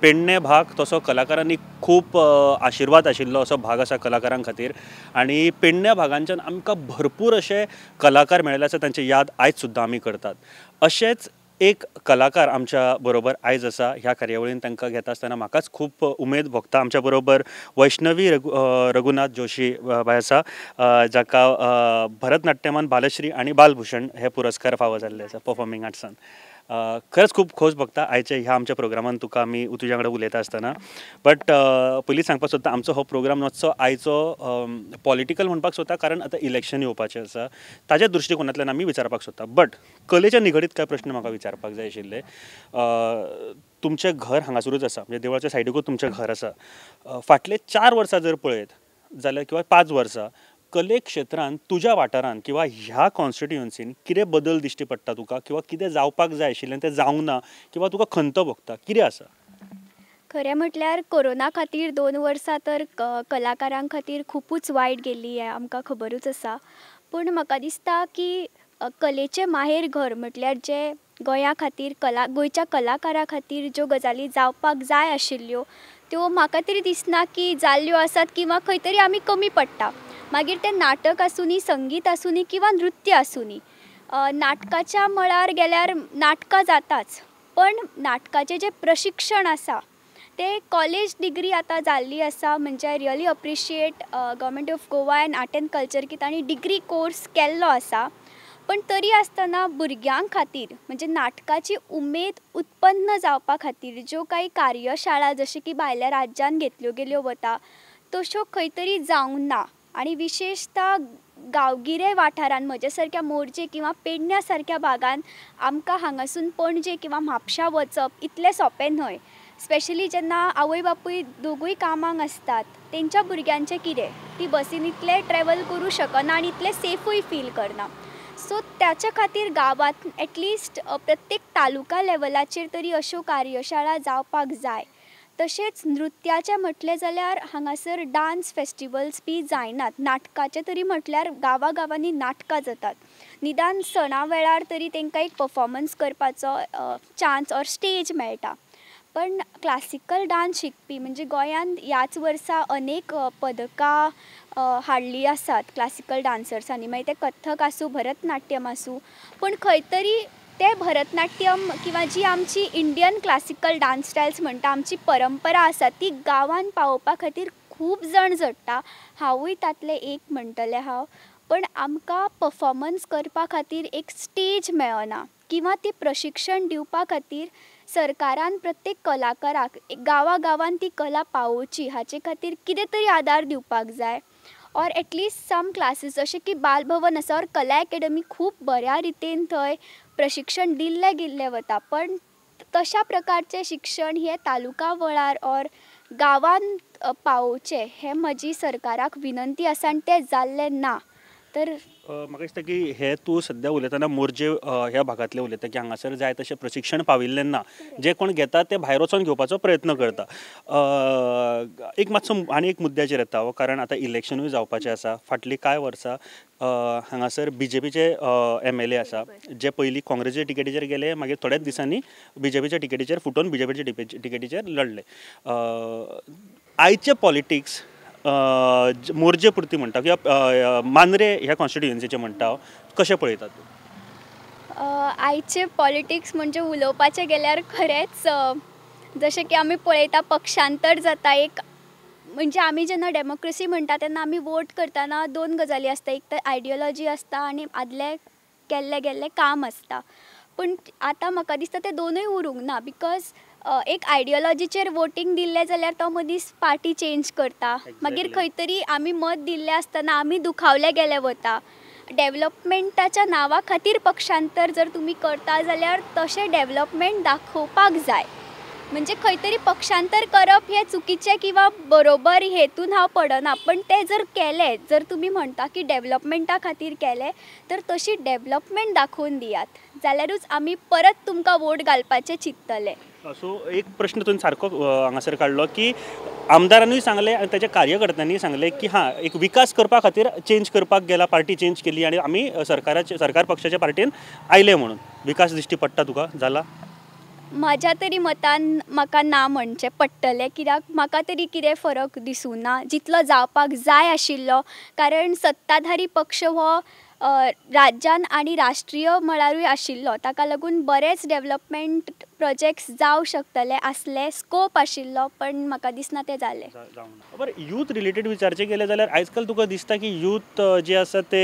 पेडणे भाग तसो कलाकारांनी खूब आशिर्वाद आशिल्लो असो भाग आसा कलाकारां खातीर आनी पेडण्या भागांच्यान आमकां भरपूर अशे कलाकार मेळिल्ले आसा, तांची याद आयज सुद्दां आमी करतात. अशेंच एक कलाकार आमच्या बरोबर आयज आसा. ह्या कार्यावळीन तांकां घेता आसतना म्हाकाच खूब उमेद भोगता. आमच्या बरोबर वैष्णवी रघुनाथ जोशी बाय आसा, जाका भरतनाट्यमान बालश्री आनी बालभूषण हे पुरस्कार फावो जाल्ले आसा परफॉर्मिंग आर्ट्सान. खरेंच खूब खोस भोगता आयचे ह्या आमच्या प्रोग्रामान तुका आमी तुज्या वांगडा उलयता आसतना. बट पयलीं सांगपाक सोदता, आमचो हो प्रोग्राम मातसो आयचो पॉलिटिकल म्हणपाक सोदता, कारण आतां इलेक्शन येवपाचें आसा, ताज्या दृश्टिकोनांतल्यान आमी विचारपाक सोदता. बट कलेच्या निगडीत कांय प्रश्न म्हाका विचारपाक जाय आशिल्ले. तुमचें घर हांगासरूच आसा, म्हणजे देवळाच्या सायडीकूच तुमचें घर आसा. फाटले 4 वर्सां जर पळयत जाल्यार किंवा 5 वर्सां कले क्षेत्रान तुज्या वाठारान किंवा ह्या कॉन्स्टिट्युएन्सीन कितें बदल दिश्टी पडटा तुका, किंवा कितें जावपाक जाय आशिल्लें तें जावंक ना, किंवा तुका खंत भोगता, कितें आसा? खरें म्हटल्यार कोरोना खातीर 2 वर्सां तर कलाकारां खातीर खुबूच वायट गेल्ली हें आमकां खबरूच आसा. पूण म्हाका दिसता की कलेचें माहेर घर म्हटल्यार जें गोंया खातीर गोंयच्या कलाकारा खातीर ज्यो गजाली जावपाक जाय आशिल्ल्यो त्यो म्हाका तरी दिसना की जाल्ल्यो आसात किंवा खंय तरी आमी कमी पडटा. मागीर तें नाटक आसूनी, संगीत आसूनी किंवा नृत्य आसूनी. नाटकाच्या मळार गेल्यार नाटकां जाताच, पण नाटकाचें जें प्रशिक्षण आसा तें कॉलेज डिग्री आतां जाल्ली आसा. म्हणजे I really appreciate government of Goa and art and culture की तांणी डिग्री कोर्स केल्लो आसा. पण तरी आसतना भुरग्यां खातीर म्हणजे नाटकाची उमेद उत्पन्न जावपा खातीर ज्यो कांय कार्यशाळा जशें की भायल्या राज्यांत घेतल्यो गेल्यो वता तश्यो खंय तरी जावंक ना. आनी विशेशता गांवगिरे वाठारान म्हज्या सारक्या मोरजे किंवा पेडण्या सारक्या भागान आमकां हांगासून पणजे किंवा म्हापशा वचप इतलें सोंपें न्हय. स्पेशली जेन्ना आवय बापूय दोगूय कामाक आसतात तेंच्या भुरग्यांचें कितें, ती बसीन इतलें ट्रॅवल करूं शकना आनी इतलें सेफूय फील करना. सो ताच्या खातीर गांवांत एटलिस्ट प्रत्येक तालुका लेवलाचेर तरी अश्यो कार्यशाळा जावपाक जाय. तशेंच नृत्याचें म्हटलें जाल्यार हांगासर डांस फेस्टिवल्स बी जायनात. नाटकाचें तरी म्हटल्यार गांवा गांवांनी नाटकां जातात, निदान सणा वेळार तरी तांकां एक परफॉर्मन्स करपाचो चान्स ऑर स्टेज मेळटा. पण क्लासिकल डांस शिकपी म्हणजे गोंयांत ह्याच वर्सा अनेक पदकां हाडली आसात क्लासिकल डांसर्सांनी, मागीर तें कथक आसूं, भरतनाट्यम आसूं. पूण खंय तरी तें भरतनाट्यम किंवा जी आमची इंडियन क्लासिकल डांस स्टायल्स म्हणटा, आमची परंपरा आसा ती गांवांत पावोवपा खातीर खूब जाण झडटा. हांवूय तांतलें एक म्हणटलें हांव. पण आमकां परफॉर्मन्स करपा खातीर एक स्टेज मेळना किंवा ती प्रशिक्षण दिवपा खातीर सरकारान प्रत्येक कलाकाराक गांवा गांवांत ती कला पावोवची हाचे खातीर कितें तरी आदार दिवपाक जाय. ऑर एटलिस्ट सम क्लासीस अशें की बालभवन आसा ऑर कला एकेडमी खूब बऱ्या रितीन थंय प्रशिक्षण दिल्लें गेल्लें वता, पण तशा प्रकारचें शिक्षण हें तालुका वळार ऑर गांवांत पावोवचें हें म्हजी सरकाराक विनंती आसा आनी तें जाल्लें ना. तर म्हाका दिसता की हे तूं सद्या उलयतना मोरजे ह्या भागांतले उलयता की हांगासर जाय तशें प्रशिक्षण पाविल्लें ना, जे कोण घेता ते भायर वचोन घेवपाचो प्रयत्न करता. एक मातसो आनी एक मुद्द्याचेर येता हो, कारण आतां इलेक्शनूय जावपाचें आसा. फाटलीं कांय वर्सां हांगासर बीजेपीचे MLA आसा, जे पयलीं काँग्रेसीच्या टिकेटीचेर गेले, मागीर थोड्याच दिसांनी बीजेपीच्या टिकेटीचेर फुटोवन बीजेपीच्या टिकेटीचेर लडले. आयचे पॉलिटिक्स मोरजे पुरती म्हणटा किंवा मांद्रे ह्या कॉन्स्टिट्युएन्सीचे म्हणटा, कशें पळयतात तूं? आयचे पॉलिटिक्स म्हणजे उलोवपाचें गेल्यार खरेंच जशें की आमी पळयता पक्षांतर जाता. एक म्हणजे आमी जेन्ना डेमोक्रेसी म्हणटा तेन्ना आमी वोट करतना दोन गजाली आसता, एक तर आयडियोलॉजी आसता आनी आदलें केल्लें गेल्लें काम आसता. पूण आतां म्हाका दिसता ते दोनूय उरूंक ना, because एक आयडियोलॉजीचेर वोटींग दिल्लें जाल्यार तो मनीस पार्टी चेंज करता, मागीर खंय तरी आमी मत दिल्लें आसतना आमी दुखावले गेले वता. डेवलपमेंटाच्या नांवा खातीर पक्षांतर जर तुमी करता जाल्यार तशें डेवलपमेंट दाखोवपाक जाय. म्हणजे खंय तरी पक्षांतर करप हें चुकीचें किंवा बरोबर हेतून हांव पडना, पण तें जर केलें, जर तुमी म्हणटा की डेवलपमेंटा खातीर केलें तर तशी डेवलपमेंट दाखोवन दियात, जाल्यारूच आमी परत तुमकां वोट घालपाचें चिंततले. सो एक प्रश्न तुवें सारको हांगासर काडलो की आमदारानूय सांगलें आनी ताच्या कार्यकर्त्यांनी सांगलें की हां, एक विकास करपा खातीर चेंज करपाक गेला, पार्टी चेंज केली आनी आमी सरकार पक्षाच्या पार्टीन आयले म्हणून. विकास दिश्टी पडटा तुका जाला? म्हाज्या तरी मतान म्हाका ना म्हणचें पडटलें, कित्याक म्हाका तरी कितें फरक दिसूना जितलो जावपाक जाय आशिल्लो. कारण सत्ताधारी पक्ष हो राज्यान आनी राष्ट्रीय मळारूय आशिल्लो, ताका लागून बरेच डेवलपमेंट प्रोजेक्ट्स जावं शकतले आसले, स्कोप आशिल्लो, पण म्हाका दिसना तें जालें. बरें, यूथ रिलेटेड विचारचें गेलें जाल्यार आयज काल तुका दिसता की यूथ जे आसा ते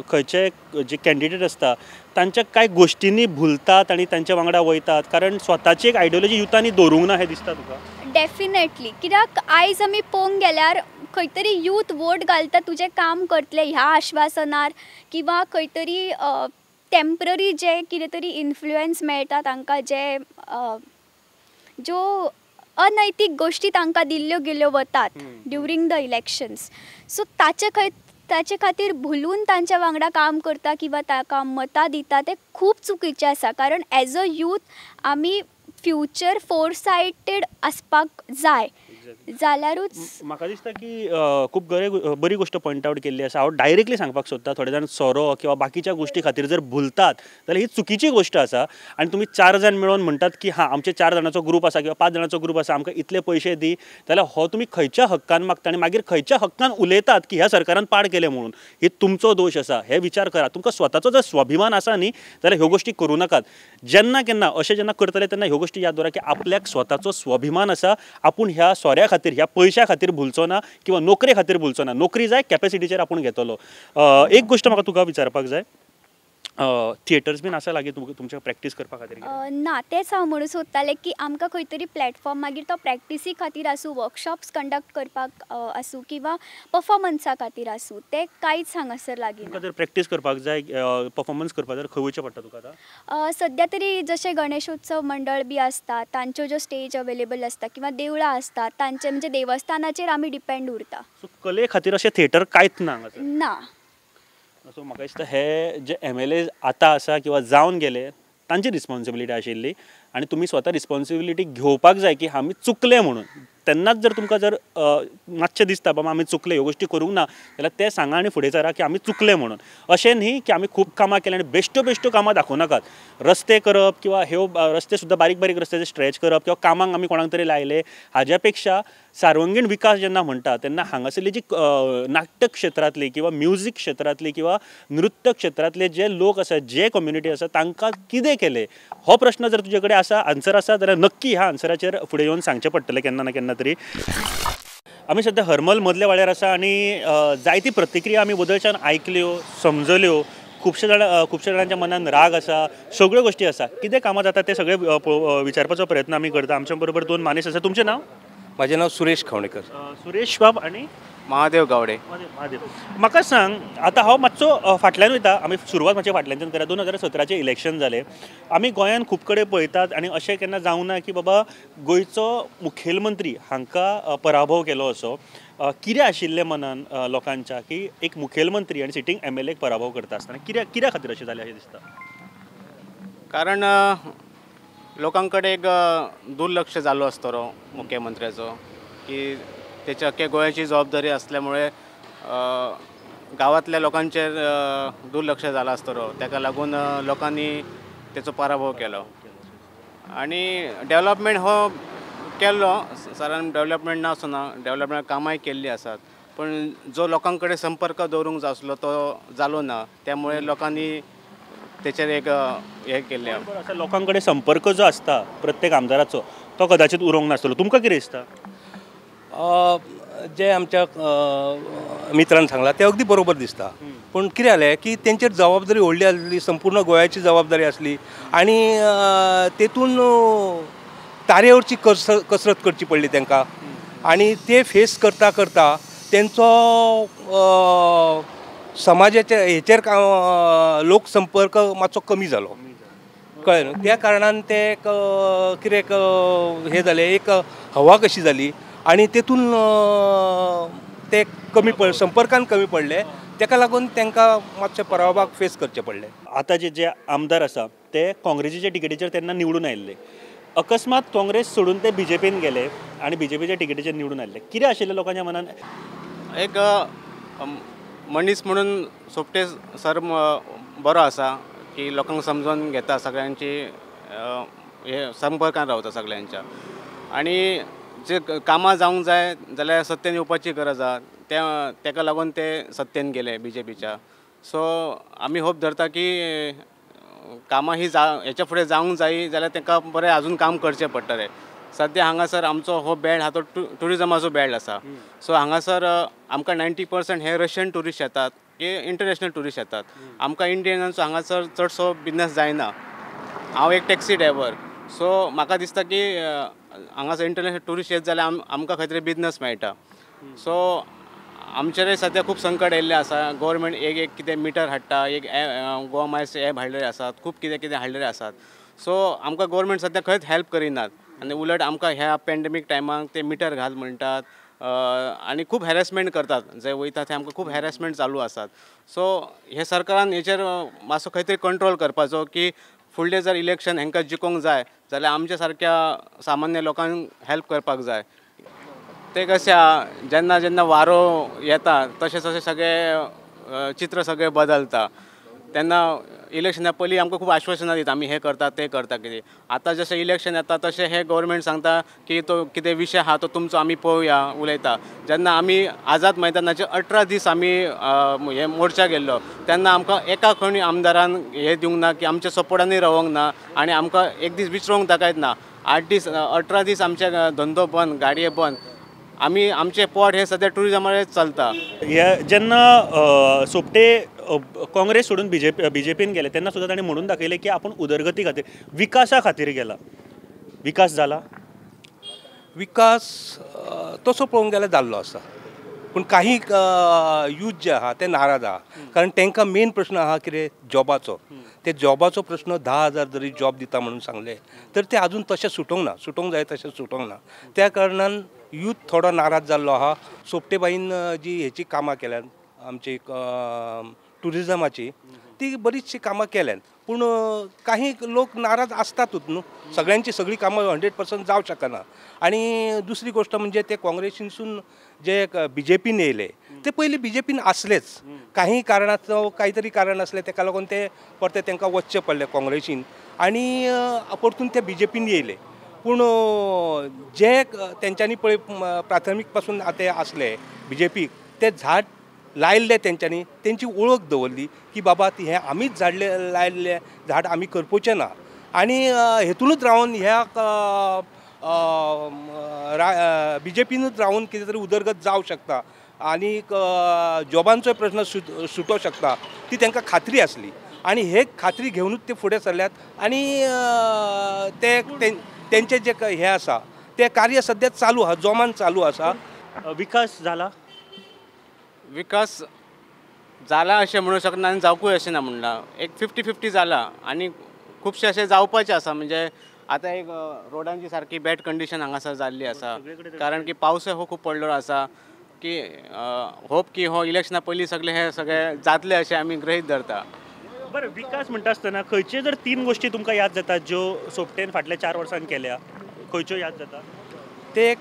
खंयचे जे कॅन्डिडेट आसता तांच्या कांय गोश्टींनी भुलतात आनी तांच्या वांगडा वयतात, कारण स्वताची एक आयडियोलॉजी युथांनी दवरूंक ना हें दिसता तुका? डेफिनेटली, कित्याक आयज आमी पळोवंक गेल्यार खंय तरी यूथ वोट घालता तुजें काम करतले ह्या आश्वासनार, किंवा खंय तरी टेम्पररी जे कितें तरी इन्फ्लुयन्स मेळटा तांकां, जे ज्यो अनैतीक गोश्टी तांकां दिल्ल्यो गेल्यो वतात ड्युरींग the elections. सो ताचे खातीर भुलून तांच्या वांगडा काम करता किंवा ताका मतां दिता तें खूब चुकीचें आसा. कारण एज अ यूथ आमी फ्युचर फोरसायटेड आसपाक जाय, जाल्यारूच म्हाका दिसता की खूब बरी गोश्ट पॉयंट आवट केल्ली आसा. हांव डायरेक्टली सांगपाक सोदता, थोडे जाण सोरो किंवा बाकीच्या गोश्टी खातीर जर भुलतात जाल्यार ही चुकीची गोश्ट आसा. आनी तुमी 4 जाण मेळोन म्हणटात की हां, आमचे 4 जाणांचो ग्रूप आसा किंवा 5 जाणांचो ग्रूप आसा, आमकां इतले पयशे दी, जाल्यार हो तुमी खंयच्या हक्कान मागता आनी मागीर खंयच्या हक्कान उलयतात की ह्या सरकारान पाड केलें म्हणून? ही तुमचो दोश आसा, हे विचार करा. तुमकां स्वताचो जर स्वाभिमान आसा न्ही जाल्यार ह्यो गोश्टी करूं नाकात. जेन्ना केन्ना अशें जेन्ना करतले तेन्ना ह्यो गोश्टी याद दवरा की आपल्याक स्वताचो स्वाभिमान आसा, आपूण ह्या सोऱ्या खातीर, ह्या पयशा खातीर भुलचो ना किंवा नोकरे खातीर भुलचो ना. नोकरी जाय, कॅपेसिटीचेर आपूण घेतलो. एक गोश्ट म्हाका तुका विचारपाक जाय, थिएटर्स बीन आसा लागीं तुमच्या प्रॅक्टीस करपा खातीर? ना, तेंच हांव म्हणूंक सोदतालें की आमकां खंय तरी प्लॅटफॉर्म, मागीर तो प्रॅक्टिसी खातीर आसूं, वर्कशॉप्स कंडक्ट करपाक आसूं किंवा पफॉर्मन्सा खातीर आसूं, तें कांयच हांगासर लागीं ना. तुका जर प्रॅक्टीस करपाक जाय, पफॉर्मन्स करपाक जाय, खंय वयचें पडटा तुका आतां? सद्या तरी जशें गणेशोत्सव मंडळ बी आसता तांच्यो ज्यो स्टेज अवेलेबल आसता किंवा देवळां आसता तांचे, म्हणजे देवस्थानाचेर आमी डिपेंड उरता. सो कले खातीर अशें थिएटर कांयच ना हांगासर? ना. सो म्हाका दिसता हे जे MLA आतां आसा किंवा जावन गेले तांची रिस्पोन्सिबिलिटी आशिल्ली आनी तुमी स्वता रिस्पोन्सिबिलिटी घेवपाक जाय की आमी चुकले म्हणून. तेन्नाच जर तुमकां जर मातशें दिसता बाबा आमी चुकले, ह्यो गोश्टी करूंक ना, जाल्यार तें सांगा आनी फुडें सरा की आमी चुकले म्हणून. अशें न्ही की आमी खूब कामां केलीं आनी बेश्ट्यो बेश्ट्यो कामां दाखोवं नाकात. रस्ते करप किंवा ह्यो रस्ते सुद्दां बारीक बारीक रस्ते स्ट्रेच करप किंवा कामांक आमी कोणाक तरी लायले, हाज्या पेक्षा सार्वंगीण विकास जेन्ना म्हणटा तेन्ना हांगासरली जी नाट्य क्षेत्रांतली किंवा म्युजीक क्षेत्रांतली किंवा नृत्य क्षेत्रांतले जे लोक आसा, जे कम्युनिटी आसा, तांकां कितें केलें हो प्रश्न जर तुजे कडेन आसा, आन्सर आसा जाल्यार नक्की ह्या आन्सराचेर फुडें येवन सांगचें पडटलें केन्ना ना केन्ना तरी. आमी सद्या हरमल मदल्या वाड्यार आसा आनी जायती प्रतिक्रिया आमी वदळच्यान आयकल्यो, समजल्यो. खुबशे जाणांच्या मनान राग आसा, सगळ्यो गोश्टी आसा. कितें कामां जाता तें सगळें विचारपाचो प्रयत्न आमी करता. आमच्या बरोबर 2 मानेस आसा. तुमचें नांव? म्हाजें नांव सुरेश खावणेकर. सुरेश बाब आनी? महादेव गावडे. महादेव, म्हाका सांग आतां हांव मातसो फाटल्यान वयता, आमी सुरवात मातशें फाटल्यानच्यान करा. 2017चें इलेक्शन जालें, आमी गोंयांत खूब कडेन पळयतात आनी अशें केन्ना जावंक ना की बाबा गोंयचो मुखेलमंत्री हांकां पराभव केलो असो. कितें आशिल्लें मनान लोकांच्या की एक मुखेलमंत्री आनी सिटींग MLA पराभव करता आसतना कित्या खातीर अशें जालें अशें दिसता? कारण लोकां कडेन एक दुर्लक्ष जाल्लो आसतलो मुख्यमंत्र्याचो की तेच्या अख्ख्या गोंयाची जबाबदारी असल्यामुळे गांवांतल्या लोकांचेर दुर्लक्ष जालां आसतलो, ताका लागून लोकांनी तेचो पराभव केलो. आनी डेवलपमेंट हो केल्लो सरान, डेवलपमेंट ना आसना, डेवलपमेंट कामांय केल्लीं आसात, पूण जो लोकां कडेन संपर्क दवरूंक जाय आसलो तो जालो ना, त्यामुळे लोकांनी तेचेर एक हें केल्लें. आसा लोकां कडेन संपर्क जो आसता प्रत्येक आमदाराचो तो कदाचित उरोंक नासतलो, तुमकां कितें दिसता? जे आमच्या मित्रान सांगलां तें अगदी बरोबर दिसता, पूण कितें जालें की तेंचेर जबाबदारी व्हडली आसली, संपूर्ण गोंयाची जबाबदारी आसली आनी तेतून तारेवरची कसरत करची पडली तांकां आनी ते फेस करता करता तेंचो समाजाच्या हेचेर लोकसंपर्क मातसो कमी जालो, कळ्ळें न्हू. त्या कारणान ते एक कितें एक हें जालें, एक हवा कशी जाली आनी तेतून ते कमी संपर्कान कमी पडले, तेका लागून तांकां मातशें पराभवाक फेस करचें पडलें. आतां जे जे आमदार आसा ते काँग्रेसीच्या टिकेटीचेर तेन्ना निवडून आयिल्ले, अकस्मात काँग्रेस सोडून ते बीजेपीन गेले आनी बीजेपीच्या टिकेटीचेर निवडून आयिल्ले, कितें आशिल्लें लोकांच्या मनान? एक मनीस म्हणून सोपटे सर बरो आसा की लोकांक समजून घेता, सगळ्यांची हे संपर्कान रावता सगळ्यांच्या, आनी जे कामां जावंक जाय जाल्यार सत्तेन येवपाची गरज आसा, त्या तेका लागून ते सत्तेन गेले बीजेपीच्या. सो आमी होप धरता की कामां ही हेच्या फुडें जावंक जाय जाल्यार तांकां बरें अजून काम करचें पडटलें. सद्या हांगासर आमचो हो बेल्ट आहा तो ट्युरिजमाचो बेल्ट आसा, सो हांगासर आमकां 90% हे रशियन ट्युरिस्ट येतात की इंटरनॅशनल ट्युरिस्ट येतात, आमकां इंडियनांचो हांगासर चडसो बिजनस जायना. हांव एक टॅक्सी ड्रायव्हर, सो म्हाका दिसता की हांगासर इंटरनॅशनल ट्युरिस्ट येत जाल्यार आमकां खंय तरी बिजनस मेळटा. सो आमचेरय सद्या खूब संकट येयल्लें आसा, गव्हर्मेंट एक एक कितें मिटर हाडटा, एक गोवा मायल्स एप हाडलेले आसात, खूब कितें कितें हाडलेले आसात. सो आमकां गव्हर्मेंट सद्या खंयच हेल्प करिनात आनी उलट आमकां ह्या पॅन्डेमीक टायमाक ते मिटर घाल म्हणटात आनी खूब हॅरेसमेंट करतात, जे वयता ते आमकां खूब हॅरेसमेंट चालू आसात. सो हे सरकारान हेचेर मातसो खंय तरी कंट्रोल करपाचो की फुडलें जर इलेक्शन हेंकां जिखोंक जाय जाल्यार आमच्या सारक्या सामान्य लोकांक हेल्प करपाक जाय. ते कशें आहा, जेन्ना जेन्ना वारो येता तशें तशें सगळें चित्र सगळें बदलता. तेन्ना इलेक्शना पयलीं आमकां खूब आश्वासनां दिता, आमी हें करता तें करता कितें. आतां जशें इलेक्शन येता तशें हें गव्हर्मेंट सांगता की तो कितें विशय आहा तो तुमचो आमी पळोवया उलयता. जेन्ना आमी आझाद मैदानाचेर 18 दीस आमी हे मोर्चा गेल्लो तेन्ना आमकां एका खंय आमदारान हें दिवंक ना की आमच्या सपोर्टानूय रावोंक ना आनी आमकां एक दीस विचारूंक दाखयत ना. 8 दीस 18 दीस आमचे धंदो बंद, गाडये बंद, आमी आमचें पोट हें सद्या ट्युरिजमाचेर चलता. हे जेन्ना सोपटे काँग्रेस सोडून बीजेपीन गेले तेन्ना सुद्दां ताणें म्हणून दाखयलें की आपूण उदरगती खातीर, विकासा खातीर गेला. विकास जाला? विकास तसो पळोवंक गेल्यार जाल्लो आसा, पूण काही यूथ जे आहा ते नाराज आहा, कारण तांकां मेन प्रश्न आहा कितें जॉबाचो. ते जॉबाचो प्रश्न 10,000 जरी जॉब दिता म्हणून सांगलें तर ते आजून तशें सुटोवंक ना, सुटोवंक जाय तशें सुटोवंक ना. त्या कारणान यूथ थोडो नाराज जाल्लो आहा. सोपटेबाईन जी हेची कामां केल्यात आमची ट्युरिजमाची, ती बरीचशी कामां केल्यात, पूण काही लोक नाराज आसतातूच न्हू, सगळ्यांची सगळीं कामां 100% जावंक शकना. आनी दुसरी गोश्ट म्हणजे ते काँग्रेसीनसून जे बीजेपीन येयले ते पयलीं बीजेपीन आसलेच, काही कारणाचो कांय तरी कारण आसलें तेका लागून ते परते तांकां वचचें पडलें काँग्रेसीन आनी परतून ते बीजेपीन येयले. पूण जे तेंच्यांनी पळय प्राथमीक पासून ते आसले बीजेपीक, ते झाड लायल्ले तेंच्यांनी तेंची वळख दवरली की बाबा हें आमीच झाडले लायल्लें झाड आमी करपोचें ना, आनी हेतूनच रावन ह्या बीजेपीनूच रावन कितें तरी उदरगत जावंक शकता आनी जॉबांचोय प्रश्न सुटोवंक शकता ती तांकां खात्री आसली आनी हे खात्री घेवनूच ते फुडें सरल्यात. आनी ते तेंचें जें हें आसा तें कार्य सद्या चालू आहा, जोमान चालू आसा. विकास जाला? विकास जाला अशें म्हणूं शकना आनी जावकूय अशें ना म्हणलां, एक 50-50 जाला आनी खुबशें अशें जावपाचें आसा. म्हणजे आतां एक रोडांची सारकी बॅड कंडिशन हांगासर जाल्ली आसा, कारण की पावसय हो खूब पडलेलो आसा की होप की हो इलेक्शना पयलीं सगळे हे सगळे जातले अशें आमी गृहीत धरता. बरें, विकास म्हणटा आसतना खंयच्यो जर 3 गोश्टी तुमकां याद जातात ज्यो सोपटेन फाटल्या 4 वर्सांक केल्या, खंयच्यो याद जाता? ते एक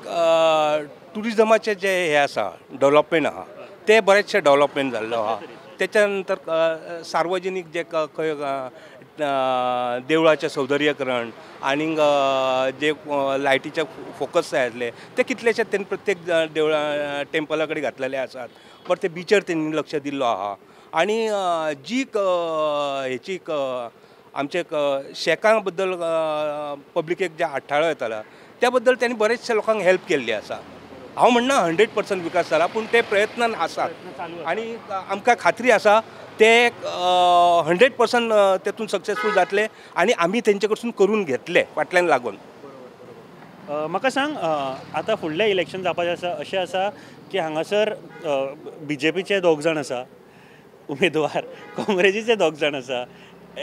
ट्युरिजमाचें जें हें आसा डेवलपमेंट आहा तें बरेंचशें डेवलपमेंट जाल्लो आहा. तेच्या नंतर सार्वजनीक जे खंय देवळाचें सौंदर्यकरण आनीक जे लायटीचे फोकस जाय आसले ते कितलेशे तेणी प्रत्येक देवळा टेम्पला कडेन घातलेले आसात. परते बिचर तेणी लक्ष दिल्लो आहा. आनी जी हेची आमचे शेकां बद्दल पब्लिकेक जे आठाळो येतालो त्या बद्दल त्यांनी बरेचशे लोकांक हेल्प केल्ली आसा. हांव म्हणना 100% विकास जाला, पूण ते प्रयत्नान आसात आनी आमकां खात्री आसा ते 100% तेतून सक्सेसफूल जातले आनी आमी तेंचे कडसून करून घेतले फाटल्यान लागून. म्हाका सांग, आतां फुडलें इलेक्शन जावपाचें आसा, अशें आसा की हांगासर बीजेपीचे 2 जाण आसा उमेदवार, काँग्रेसीचे 2 जाण आसा,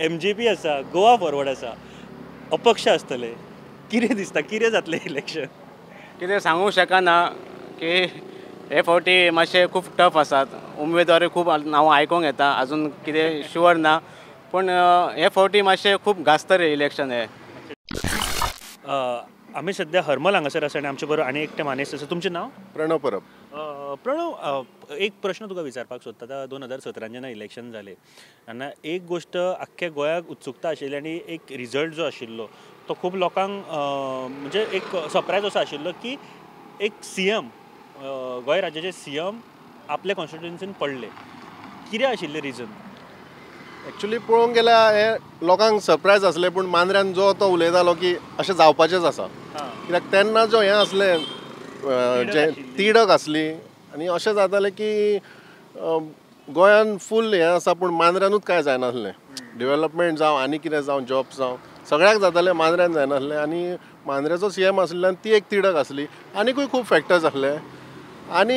MGP आसा, गोवा फॉरवर्ड आसा, अपक्ष आसतले. कितें दिसता कितें जातलें इलेक्शन? कितें सांगूंक शकना की हे फावटी मातशे खूब टफ आसात, उमेदवारूय खूब नांवां आयकूंक येता, अजून कितें शुअर ना, पूण हे फावटी मातशें खूब गाजतलें इलेक्शन हें. आमी सद्या हरमल हांगासर आसा आनी आमचे बरोबर आनी एकटे मानेस्त आसा. तुमचें नांव? प्रणव परब. प्रणव, एक प्रश्न तुका विचारपाक सोदता. आतां 2017 जेन्ना इलेक्शन जालें तेन्ना एक गोश्ट आख्ख्या गोंयाक उत्सुकता आशिल्ली आनी एक रिजल्ट जो आशिल्लो तो खूब लोकांक म्हणजे एक सरप्रायज असो आशिल्लो की एक CM, Goa राज्याचे CM आपल्या कॉन्स्टिट्युएन्सीन पडले. कितें आशिल्लें रिजन? एक्चुली पळोवंक गेल्यार हें लोकांक सरप्रायज आसलें, पूण मांद्र्यान जो तो उलयतालो की अशें जावपाचेंच आसा, कित्याक तेन्ना जो हें आसलें जें तिडक आसली आनी अशें जातालें की गोंयान फूल हें आसा पूण मांद्र्यानूच कांय जायनासलें, डेवलपमेंट जावं आनी कितें जावं जॉब जावं सगळ्याक जातालें, मांद्र्यान जायनासलें. आनी मांद्र्याचो CM आशिल्ल्यान ती एक तिडक आसली, आनीकूय खूब फॅक्टर्स आसले. आनी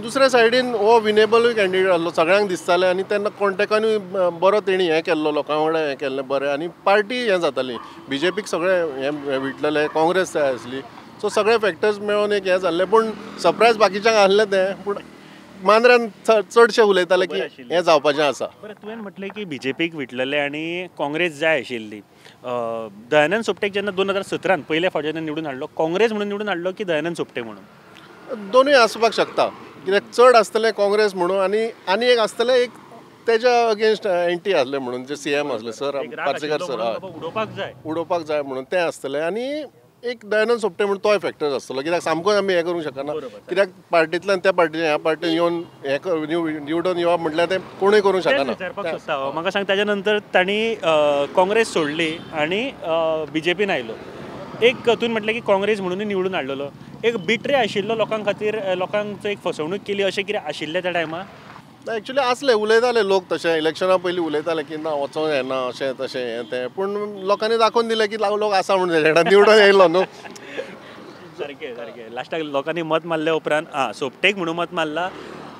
दुसऱ्या सायडीन हो विनेबलूय कॅन्डिडेट आसलो, सगळ्यांक दिसतालें आनी तेन्ना कॉन्टेकानूय बरो तेणी हें केल्लो, लोकां वांगडा हें केल्लें बरें आनी पार्टी हें जाताली, बीजेपीक सगळें हें विटलेलें, काँग्रेस जाय आसली. सो सगळे फॅक्टर्स मेळोन एक हें जाल्लें, पूण सरप्रायज बाकीच्यांक आसलें तें, पूण मांद्र्यान चडशें उलयताले की हें जावपाचें आसा. बरें, तुवें म्हटलें की बीजेपीक विटलेलें आनी काँग्रेस जाय आशिल्ली. दयानंद सोपटेक जेन्ना 2017 पयले फावट जेन्ना निवडून हाडलो, काँग्रेस म्हणून निवडून हाडलो की दयानंद सोपटे म्हणून? दोनूय आसपाक शकता, कित्याक चड आसतलें काँग्रेस म्हणून आनी आनी एक आसतलें एक तेज्या अगेन्स्ट एंटी आसलें म्हणून, जे CM आसले सर पार्सेकर सर, हय उडोवपाक जाय म्हणून तें आसतलें. आनी एक दयानंद सोपटे म्हणून तोय फॅक्टर आसतलो, कित्याक सामकोच आमी हें करूंक शकना, कित्याक पार्टींतल्यान त्या पार्टीन ह्या पार्टीन येवन हें निवडून येवप म्हटल्यार तें कोणूय करूंक शकना. विचारपाक सोदता हांव, म्हाका सांग ताच्या नंतर तांणी काँग्रेस सोडली आनी बीजेपीन आयलो. एक तुवें म्हटलें की काँग्रेस म्हणून निवडून हाडलेलो, एक बिट्रे आशिल्लो लोकां खातीर, लोकांक एक फसवणूक केली अशें कितें आशिल्लें त्या टायमार? एक्चुली आसलें, उलयताले लोक तशें इलेक्शना पयलीं उलयताले की ना वचोंक येना अशें तशें हें तें, पूण लोकांनी दाखोवन दिलें की लोक आसा म्हणून तेज्या निवडून येयलो न्हू. सारकें सारकें, लास्टाक लोकांनी मत मारल्या उपरांत आं सोपटेक म्हणून मत मारला,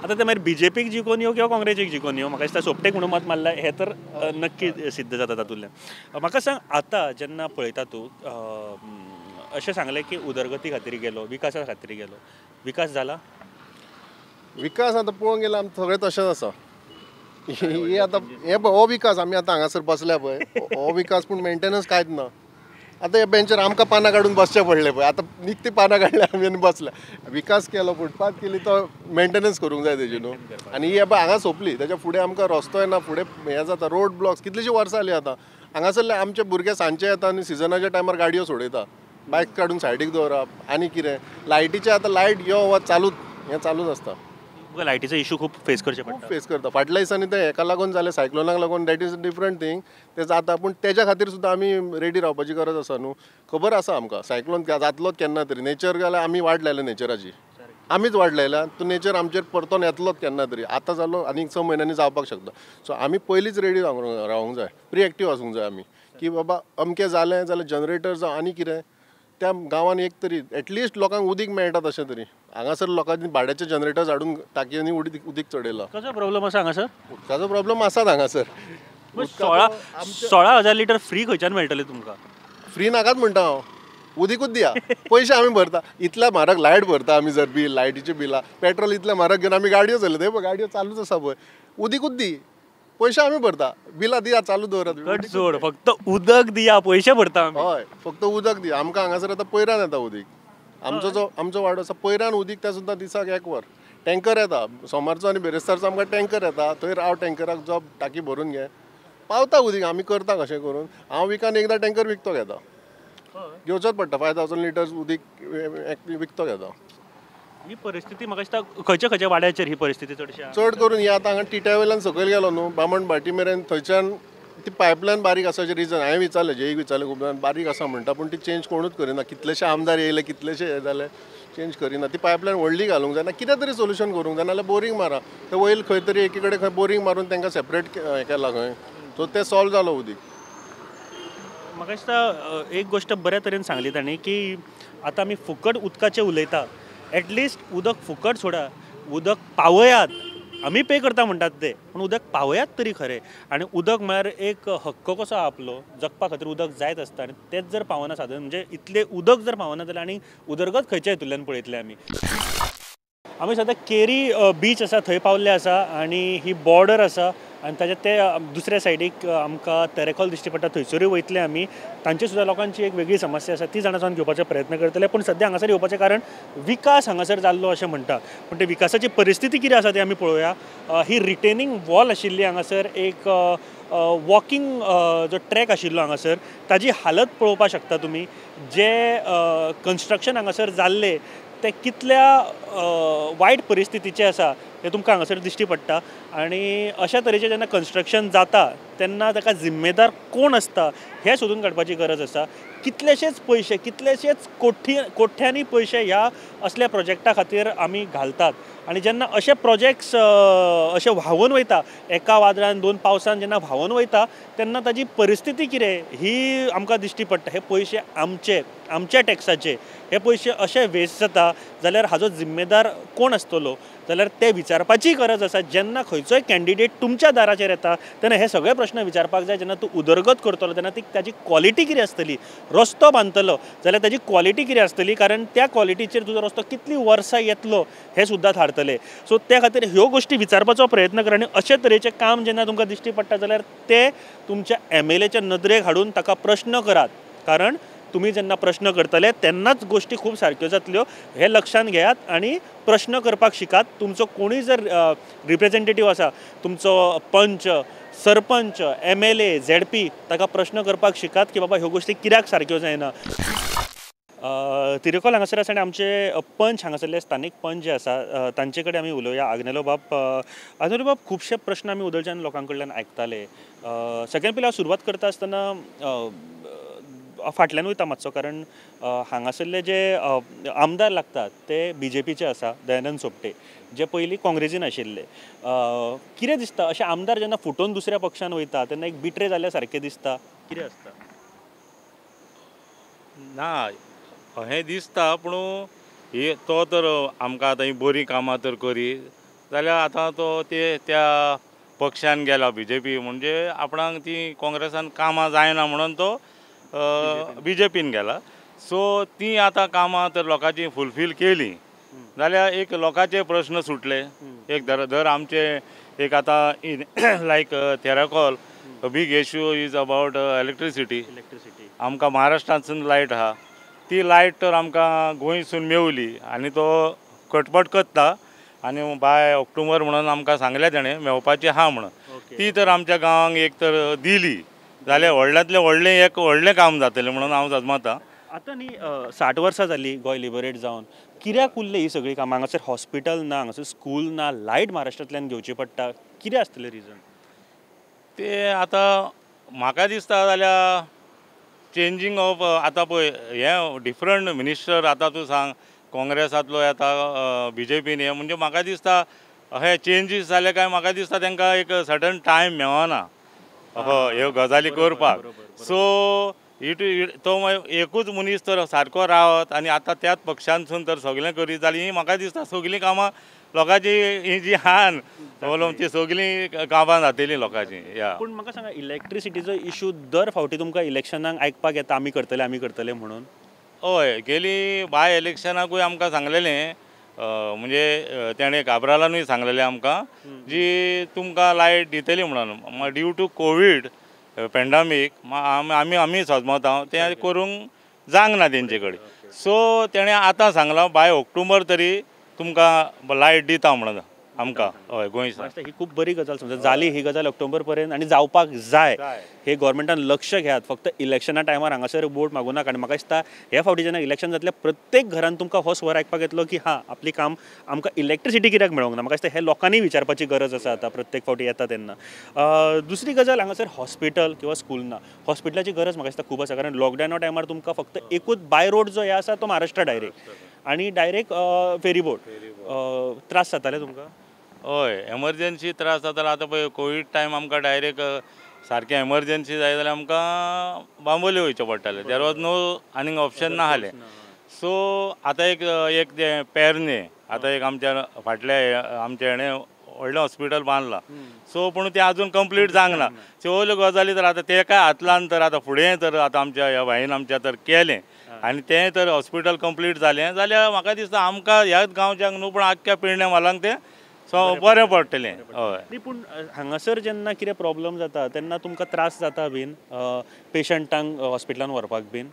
आतां ते मागीर बीजेपीक जिखोवन येवं किंवा काँग्रेसीक जिखोवन येवं, म्हाका दिसता सोपटेक म्हणून मत मारला हें तर नक्की सिद्ध जाता तातूंतल्यान. म्हाका सांग, आतां जेन्ना पळयता तूं, अशें सांगलें की उदरगती खातीर गेलो, विकासा खातीर गेलो, विकास जाला? विकास आतां पळोवंक गेल्यार आमकां सगळें तशेंच आसा. हे आतां हे हो विकास आमी आतां हांगासर बसल्या पळय हो विकास, पूण मेंटेनन्स कांयच ना. आतां ह्या बेंचर आमकां पानां काडून बसचें पडलें पळय, आतां निकतीं पानां काडल्या आमी आनी बसल्या. विकास केलो, फुटपाथ केली, तो मेंटेनन्स करूंक जाय तेजी न्हू. आनी ही पळय हांगा सोंपली, तेच्या फुडें आमकां रस्तोय ना, फुडें हें जाता, रोड ब्लॉक्स कितलींशीं वर्सां जालीं आतां हांगासरले आमचे भुरगे सांजचे येता आनी सिजनाच्या टायमार गाडयो सोडयता, बायक काडून सायडीक दवरप आनी कितें. लायटीचें आतां लायट यो वच चालूच, हें चालूच आसता. लायटीचो इशू खूब फेस करचे पडटा. खूब फेस करता. फाटल्या दिसांनी ते हेका लागून जालें, सायक्लोनाक लागून, that is different thing, तें जाता, पूण तेज्या खातीर सुद्दां आमी रेडी रावपाची गरज आसा न्हू. खबर आसा आमकां सायक्लोन जातलोच केन्ना तरी, नेचर जाल्यार आमी वाट लायल्या नेचराची, आमीच वाट लायल्या, तो नेचर आमचेर परतोन येतलोच केन्ना तरी, आतां जालो आनी 6 म्हयन्यांनी जावपाक शकता. सो आमी पयलींच रेडी रावंक जाय, प्रिएक्टीव आसूंक जाय आमी, की बाबा अमकें जालें जाल्यार जनरेटर जावं आनी कितें त्या गांवान एक तरी एटलिस्ट लोकांक उदीक मेळटा तशें तरी. हांगासर लोकांनी भाड्याचे जनरेटर्स हाडून टाकयांनी उदीक चडयलां. कसो प्रॉब्लम आसा हांगासर? उदकाचो प्रॉब्लम आसात हांगासर. 16,000 लिटर फ्री खंयच्यान मेळटले तुमकां? फ्री नाकात म्हणटा हांव, उदीकूच दिया, पयशे आमी भरता. इतल्या म्हारग लायट भरता आमी, जर बील लायटीचें बिलां, पेट्रोल इतलें म्हारग घेवन आमी गाडयो चलयता. पळय गाडयो चालूच आसा पळय, उदीकूच दी, पयशे आमी भरता, बिलां दिया, चालू दवरात. कट सोड, फक्त उदक दिया, पयशे भरता. हय, फक्त उदक दिया. आमकां हांगासर आतां पयरान येता उदीक. आमचो जो आमचो वाडो आसा पयरान उदीक, त्या सुद्दां दिसाक एक वर टँकर येता. सोमारचो आनी बिरेस्तारचो आमकां टँकर येता, थंय राव टँकराक जॉब टाकी भरून घे, पावता उदीक. आमी करता कशें करून, हांव विकान एकदां टँकर विकतो घेता, घेवचोच पडटा. 5,000 लिटर्स उदीक विकतो घेता. ही परिस्थिती म्हाका दिसता खंयच्या खंयच्या वाड्याचेर ही परिस्थिती चडशी चड करून. ही आतां हांगा टिट्या वयल्यान सकयल गेलो न्हू बामण भाटी मेरेन, थंयच्यान ती पायपलायन बारीक आसाचें रिजन हांवें विचारलें, जेईक विचारलें खूब जाण, बारीक आसा म्हणटा, पूण ती चेंज कोणूच करिना. कितलेशे आमदार येयले, कितलेशे हे जाले, चेंज करिना. ती पायपलायन व्हडली घालूंक जाय ना, कितें तरी सोल्युशन करूंक जाय, नाजाल्यार बोरींग मारा. ते वयर खंय तरी एकी कडेन खंय बोरींग मारून तांकां सेपरेट हें केलां खंय, सो तें सॉल्व जालो उदीक. म्हाका दिसता एक गोश्ट बऱ्या तरेन सांगली तांणी की आतां आमी फुकट उदकाचें उलयता, एटलिस्ट उदक फुकट सोडा, उदक पावयात. आमी पे करता म्हणटात ते, पूण उदक पावयात तरी खरें. आनी उदक म्हळ्यार एक हक्क कसो आपलो, जगपा खातीर उदक जायत आसता आनी तेंच जर पावना साधन, म्हणजे इतलें उदक जर पावना जाल्यार आनी उदरगत खंयच्या हितूंतल्यान पळयतले आमी. आमी सद्या केरी बीच आसा थंय पावल्ले आसा आनी ही बॉर्डर आसा आनी ताच्या ते दुसऱ्या सायडीक आमकां तेरेखोल दिश्टी पडटा, थंयसरूय वयतले आमी. तांचे सुद्दां लोकांची एक वेगळी समस्या आसा, ती जाणा जावन घेवपाचो प्रयत्न करतले. पूण सद्या हांगासर येवपाचें कारण विकास हांगासर जाल्लो अशें म्हणटा, पूण ते विकासाची परिस्थिती कितें आसा ती आमी पळोवया. ही रिटेनिंग वॉल आशिल्ली हांगासर, एक वॉकिंग जो ट्रॅक आशिल्लो हांगासर, ताजी हालत पळोवपाक शकता तुमी. जे कन्स्ट्रक्शन हांगासर जाल्लें तें कितल्या वायट परिस्थितीचें आसा हें तुमकां हांगासर दिश्टी पडटा. आनी अशा तरेचें जेन्ना कन्स्ट्रक्शन जाता तेन्ना ताका जिम्मेदार कोण आसता हें सोदून काडपाची गरज आसा. कितलेशेच पयशे, कितलेशेच कोट्यांनी पयशे ह्या असल्या प्रोजेक्टा खातीर आमी घालतात आनी जेन्ना अशे प्रोजेक्ट्स अशे व्हांवून वयता, एका वादळान दोन पावसान जेन्ना व्हांवून वयता तेन्ना ताजी परिस्थिती कितें ही आमकां दिश्टी पडटा. हे पयशे आमचे, आमच्या टॅक्साचे हे पयशे अशे वेस्ट जाता जाल्यार हाजो जिम्मेदार कोण आसतलो, जाल्यार ते विचारपाची गरज आसा. जेन्ना खंयचोय कॅन्डिडेट तुमच्या दाराचेर येता तेन्ना हे सगळे प्रश्न विचारपाक जाय. जेन्ना तूं उदरगत करतलो तेन्ना ती ताजी क्वॉलिटी कितें आसतली, रस्तो बांदतलो जाल्यार ताजी क्वॉलिटी कितें आसतली, कारण त्या क्वॉलिटीचेर तुजो रस्तो कितलीं वर्सां येतलो हें सुद्दां थारतलें. सो त्या खातीर ह्यो गोश्टी विचारपाचो प्रयत्न कर आनी अशे तरेचें काम जेन्ना तुमकां दिश्टी पडटा जाल्यार ते तुमच्या एमएलएच्या नदरेक हाडून ताका प्रश्न करात, कारण तुमी जेन्ना प्रश्न करतले तेन्नाच गोश्टी खूब सारक्यो जातल्यो हें लक्षांत घेयात आनी प्रश्न करपाक शिकात. तुमचो कोणूय जर रिप्रेजेंटेटीव आसा, तुमचो पंच, सरपंच, एमएलए, झेडपी, ताका प्रश्न करपाक शिकात की बाबा ह्यो गोश्टी कित्याक सारक्यो जायना. तिरेखोल हांगासर आसा आनी आमचे पंच हांगासरले स्थानीक पंच जे आसा तांचे कडेन आमी उलोवया. आग्नेलो बाब, आग्नेलो बाब, खुबशे प्रश्न आमी उदळच्यान लोकां कडल्यान आयकताले. सगळ्यान पयलीं हांव सुरवात करता आसतना फाटल्यान वयता मातसो, कारण हांगासरले जे आमदार लागतात ते बीजेपीचे आसा, दयानंद सोपटे, जे पयलीं काँग्रेसीन आशिल्ले. कितें दिसता अशे आमदार जेन्ना फुटोवन दुसऱ्या पक्षान वयता तेन्ना एक बिट्रे जाल्या सारकें दिसता, कितें आसता? ना अहें दिसता, पूण ही तो तर आमकां आतां ही बरीं कामां तर करी जाल्यार आतां तो ते त्या पक्षान गेला बीजेपी, म्हणजे आपणाक ती काँग्रेसान कामां जायना म्हणून तो बीजेपीन गेला. सो ती आतां कामां तर लोकांची फुलफील केली जाल्यार एक लोकांचे प्रश्न सुटले. एक धर आमचे एक आतां like Terekhol big issue is about electricity. आमकां महाराष्ट्रांतसून लायट आहा, ती लायट तर आमकां गोंयसून मेवली आनी तो कटपट करता आनी बाय ऑक्टोबर म्हणून आमकां सांगलें तेणें मेवपाची आहा म्हणून, ती तर आमच्या गांवांक एक तर दिली जाल्यार व्हडल्यांतलें व्हडलें एक व्हडलें काम जातलें म्हणून हांव जजमता. आतां न्ही 60 वर्सां जालीं गोंय लिबरेट जावन, कित्याक उरलें ही सगळीं कामां? हांगासर हॉस्पिटल ना, हांगासर स्कूल ना, लायट महाराष्ट्रांतल्यान घेवची पडटा, कितें आसतलें रिजन? ते आतां म्हाका दिसता जाल्यार चेंजींग ऑफ आतां पळय हें डिफरंट मिनिस्टर आतां तूं सांग काँग्रेसांतलो येता बीजेपीन, हें म्हणजे म्हाका दिसता हे चेंजीस जाले काय म्हाका दिसता तांकां एक सर्टन टायम मेळना ह्यो गजाली करपाक. सो It तो मागीर एकूच मनीस तर सारको रावत आनी आतां त्याच पक्षांतसून तर सगळें करीत जाल्यार ही म्हाका दिसता सगळीं कामां लोकांची ही जी हान ती सगळीं कामां जातलीं लोकांची. या पूण म्हाका सांगा, इलेक्ट्रिसिटीचो इशू दर फावटी तुमकां इलेक्शनाक आयकपाक येता, आमी करतले आमी करतले म्हणून? हय, गेली बाय इलेक्शनाकूय आमकां सांगलेलें, म्हणजे तेणें काब्रालानूय सांगलेलें आमकां जी तुमकां लायट दितली म्हणून. ड्यू टू कोवीड पेंडमीक आमी आमी सजमता तें करूंक जावंक ना तेंचे कडेन. सो तेणें आतां सांगलां बाय ऑक्टोबर तरी तुमकां लायट दिता म्हणून आमकां. हय, गोंय ही खूब बरी गजाल समजा जाली ही गजाल ऑक्टोबर पर्यंत आनी जावपाक जाय. हे गव्हर्मेंटान लक्ष घेयात, फक्त इलेक्शना टायमार हांगासर वोट मागूं नाका. आनी म्हाका दिसता हे फावटी जेन्ना इलेक्शन जातलें प्रत्येक घरान तुमकां हो स्वर आयकपाक येतलो की हां आपली काम आमकां इलेक्ट्रिसिटी कित्याक मेळोंक ना. म्हाका दिसता हे लोकांनी विचारपाची गरज आसा आतां प्रत्येक फावटी येता तेन्ना. दुसरी गजाल, हांगासर हॉस्पिटल किंवा स्कूल ना. हॉस्पिटलाची गरज म्हाका दिसता खूब आसा, कारण लॉकडावना टायमार तुमकां फक्त एकूच बाय रोड जो हे आसा तो महाराष्ट्रा डायरेक्ट आनी डायरेक्ट फेरीबोट. त्रास जाताले तुमकां? हय, एमरजन्सी त्रास जाताले. आतां पळय कोवीड टायम आमकां डायरेक्ट सारकें एमरजन्सी जाय जाल्यार आमकां बांबोली वयचें पडटालें. There was no आनीक ऑप्शन नासलें. सो आतां एक एक तें पेरने आतां एक आमच्या फाटल्या आमच्या हेणें व्हडलें हॉस्पिटल बांदलां. सो पूण तें आजून कंप्लीट जावंक ना. सगल्यो गजाली तर आतां तें काय हातलान तर आतां फुडें तर आतां आमच्या ह्या भाईन आमच्या तर केलें आनी तें तर हॉस्पिटल कंप्लीट जालें जाल्यार म्हाका दिसता आमकां ह्याच गांवच्यांक न्हू पूण आख्ख्या पेडणे म्हालांक तें सो बरें पडटलें. हय, न्ही पूण हांगासर जेन्ना कितें प्रॉब्लम जाता तेन्ना तुमकां त्रास जाता बीन पेशंटांक हॉस्पिटलान व्हरपाक बीन?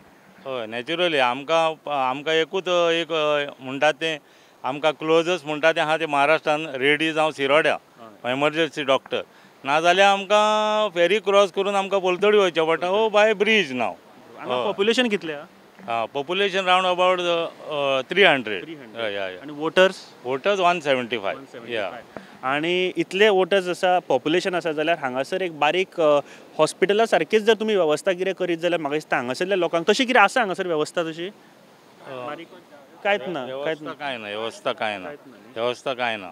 हय, नॅचरली आमकां आमकां एकूच एक म्हणटात तें आमकां क्लोजस्ट म्हणटा तें आहा तें महाराष्ट्रान रेडी जावं शिरोड्या एमरजन्सी डॉक्टर, नाजाल्यार आमकां फेरी क्रॉस करून आमकां पलतडी वयचें पडटा ओ बाय ब्रीज नाव. पॉप्युलेशन कितलें? Population round about 300. आनी वोटर्स? वोटर्स 175. या, आनी इतले वोटर्स आसा, पॉप्युलेशन आसा जाल्यार हांगासर एक बारीक हॉस्पिटला सारकीच जर तुमी वेवस्था कितें करीत जाल्यार म्हाका दिसता हांगासरल्या लोकांक तशी कितें आसा हांगासर वेवस्था तशी कांयच ना. कांय ना वेवस्था, कांय ना वेवस्था, कांय ना.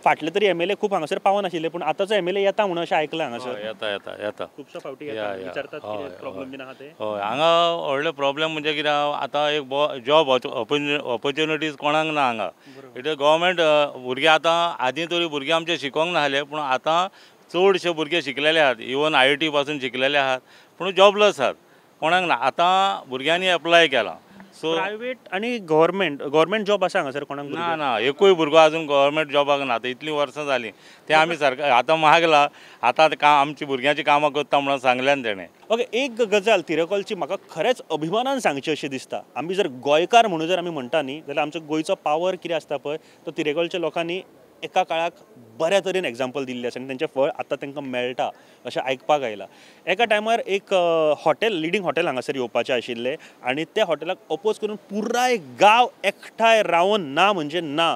फाटले तरी एम एल ए खूब हांगासर पावनाशिल्ले, पूण आतांचो एम एल ए येता म्हणून अशें आयकलां हांगासर. येता येता येता खुबशे फावटी विचारतात प्रॉब्लम बीन आहा ते. हय, हांगा व्हडले प्रॉब्लम म्हणजे कितें आतां एक जॉब ऑपॉर्च्युनिटीज कोणाक ना हांगा. It government भुरगे आतां आदीं तरी भुरगे आमचे शिकोंक नासले, पूण आतां चडशे भुरगे शिकलेले आहात, इवन IIT पासून शिकलेले आहात, पूण जॉबलेस आहात, कोणाक ना. आतां भुरग्यांनी एप्लाय केलां. सो प्रायवेट आनी गव्हर्मेंट, गव्हर्मेंट जॉब आसा हांगासर कोणाक? ना ना, एकूय भुरगो अजून गव्हर्मेंट जॉबाक ना. आतां इतलीं वर्सां जालीं तें आमी सरकार आतां मागला, आतां आमची भुरग्यांची कामां करता म्हणून सांगल्यान तेणें. ओके, एक गजाल तिरकोलची म्हाका खरेंच अभिमानान सांगची अशी दिसता, आमी जर गोंयकार म्हणून जर आमी म्हणटा न्ही जाल्यार आमचो गोंयचो पावर कितें आसता पळय तो तिरेकोलच्या लोकांनी एका काळाक बऱ्या तरेन एग्जाम्पल दिल्लें आसा आनी तेंचें फळ आतां तांकां मेळटा अशें आयकपाक आयलां. एका टायमार एक हॉटेल, लिडींग हॉटेल हांगासर येवपाचें आशिल्लें आनी त्या हॉटेलाक अपोज करून पुराय गांव एकठांय रावन ना म्हणजे ना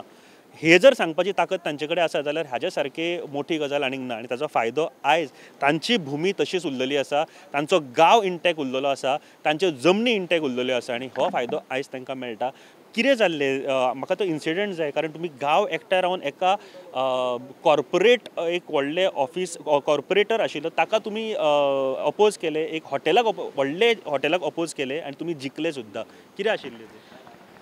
हे जर सांगपाची ताकद तांचे कडेन आसा जाल्यार हाजे सारकी मोठी गजाल आनीक ना. आनी ताचो फायदो आयज तांची भुमी तशीच उरलेली आसा, तांचो गांव इंटॅक्ट उरलेलो आसा, तांच्यो जमनी इंटॅक्ट उरलेल्यो आसा आनी हो फायदो आयज तांकां मेळटा. कितें जाल्लें म्हाका तो इन्सिडंट जाय, कारण तुमी गांव एकठांय रावन एका कॉर्पोरेट एक व्हडलें ऑफिस कॉर्पोरेटर आशिल्लो ताका तुमी अपोज केले, एक हॉटेलाक व्हडले हॉटेलाक अपोज केले आनी तुमी जिखले सुद्दां. कितें आशिल्लें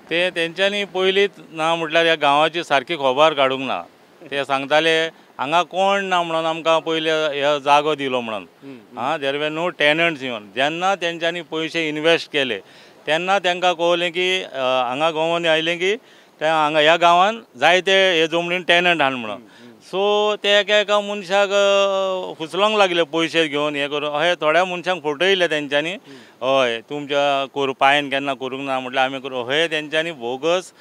ते? तेंच्यांनी पयलींच ना म्हटल्यार ह्या गांवाची सारकी खबर काडूंक ना. ते सांगताले हांगा कोण ना म्हणून आमकां पयलीं हे जागो दिलो म्हणून. आं, there were no tenants even. जेन्ना तेंच्यांनी पयशे इनवेस्ट केले तेन्ना तांकां कळ्ळें की हांगा गोवन आयलें की ते हांगा ह्या गांवान जायते हे जमनीन टेनंट आहा म्हणून. सो ते एका एका मनशाक फुसलोंक लागले पयशे घेवन हें करून. हय, थोड्या मनशांक फटयले तेंच्यांनी. हय, तुमच्या करूं पांयन केन्ना करूंक ना म्हटल्यार आमी करूं. हय, तेंच्यांनी बोगस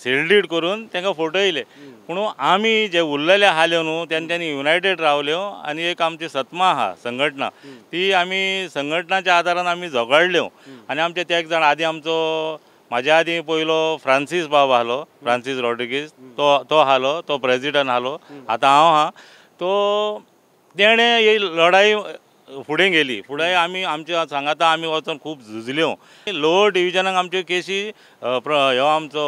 सेल्डीड करून तांकां फटयले. पूण आमी जे उरलेले आसले न्हू तेंच्यांनी युनायटेड रावल्यो आनी एक आमची सतमा आहा संघटना, ती आमी संघटनाच्या आदारान आमी झगडल्यो. आनी आमचे ते एक जाण आदीं आमचो म्हाज्या आदीं पयलो फ्रांसीस बाब आहलो, फ्रांसीस रॉड्रिगीज, तो आहलो, तो प्रेजिडंट आहलो. आतां हांव आहा. तो तेणें ही लढाई फुडें गेली. फुडें आमी आमच्या सांगाता आमी वचोन खूब झुजल्यो. लोअर डिविजनाक आमच्यो केशी ह्यो आमचो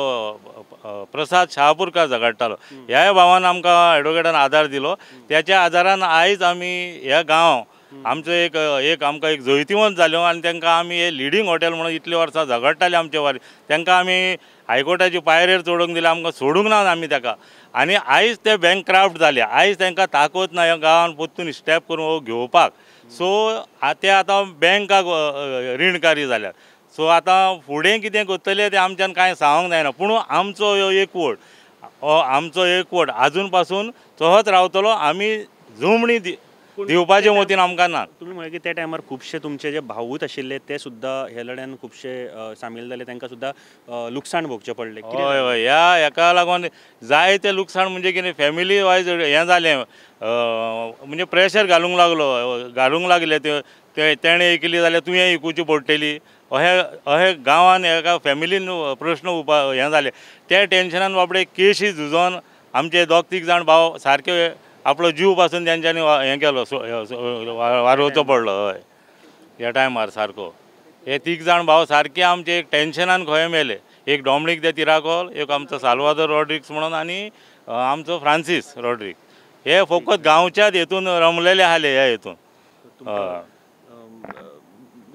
प्रसाद शहापूरकार झगडटालो. ह्याय भावान आमकां एडवोकेटान आदार दिलो. त्याच्या आदारान आयज आमी ह्या गांव आमचो एक एक आमकां एक जैतिवंत जाल्यो आनी तांकां आमी हे लिडींग हॉटेल म्हणून इतले वर्सां झगडटाले आमचे वारी, तांकां आमी हायकोर्टाची पायरेर चडोवंक दिले, आमकां सोडूंक ना आमी ताका. आनी आयज ते बँकक्राफ्ट जाले, आयज तांकां ताकद ना ह्या गांवान परतून स्टेप करून घेवपाक. सो ते आतां बँकाक रिणकारी जाल्यात. सो आतां फुडें कितें करतले तें आमच्यान कांय सांगूंक जायना, पूण आमचो ह्यो एकवट, आमचो एकवट आजून पासून तसोच रावतलो. आमी जमणी दिवपाचे मतीन आमकां ना. तुमी म्हळें की त्या टायमार खुबशे तुमचे जे भावूच आशिल्ले ते सुद्दां ह्या लढ्यान खुबशे सामील जाले, तांकां सुद्दां लुकसाण भोगचें पडलें. हय हय, ह्या हेका लागून जायते लुकसाण म्हणजे कितें फॅमिली वायज हें जालें, म्हणजे प्रेशर घालूंक लागलो, घालूंक लागले ते तेणें इकली जाल्यार तुवें इकुची पडटली अशें अशें गांवान एका फॅमिलीन प्रश्न हें जालें. त्या टेंशनान बाबडे केशी झुजोन आमचे दोग तीग जाण भाव सारके आपलो जीव पासून तेंच्यांनी हें केलो, वारोवचो पडलो. हय, ह्या टायमार सारको हे तीग जाण भाव सारके आमचे एक टेंशनान खंय मेले. एक डॉमनीक दे तिराकोल, एक आमचो साल्वादोर रॉड्रिक्स म्हणून आनी आमचो फ्रांसीस रॉड्रिक्स, हे फकत गांवच्याच हेतून रमलेले आसले. ह्या हेतून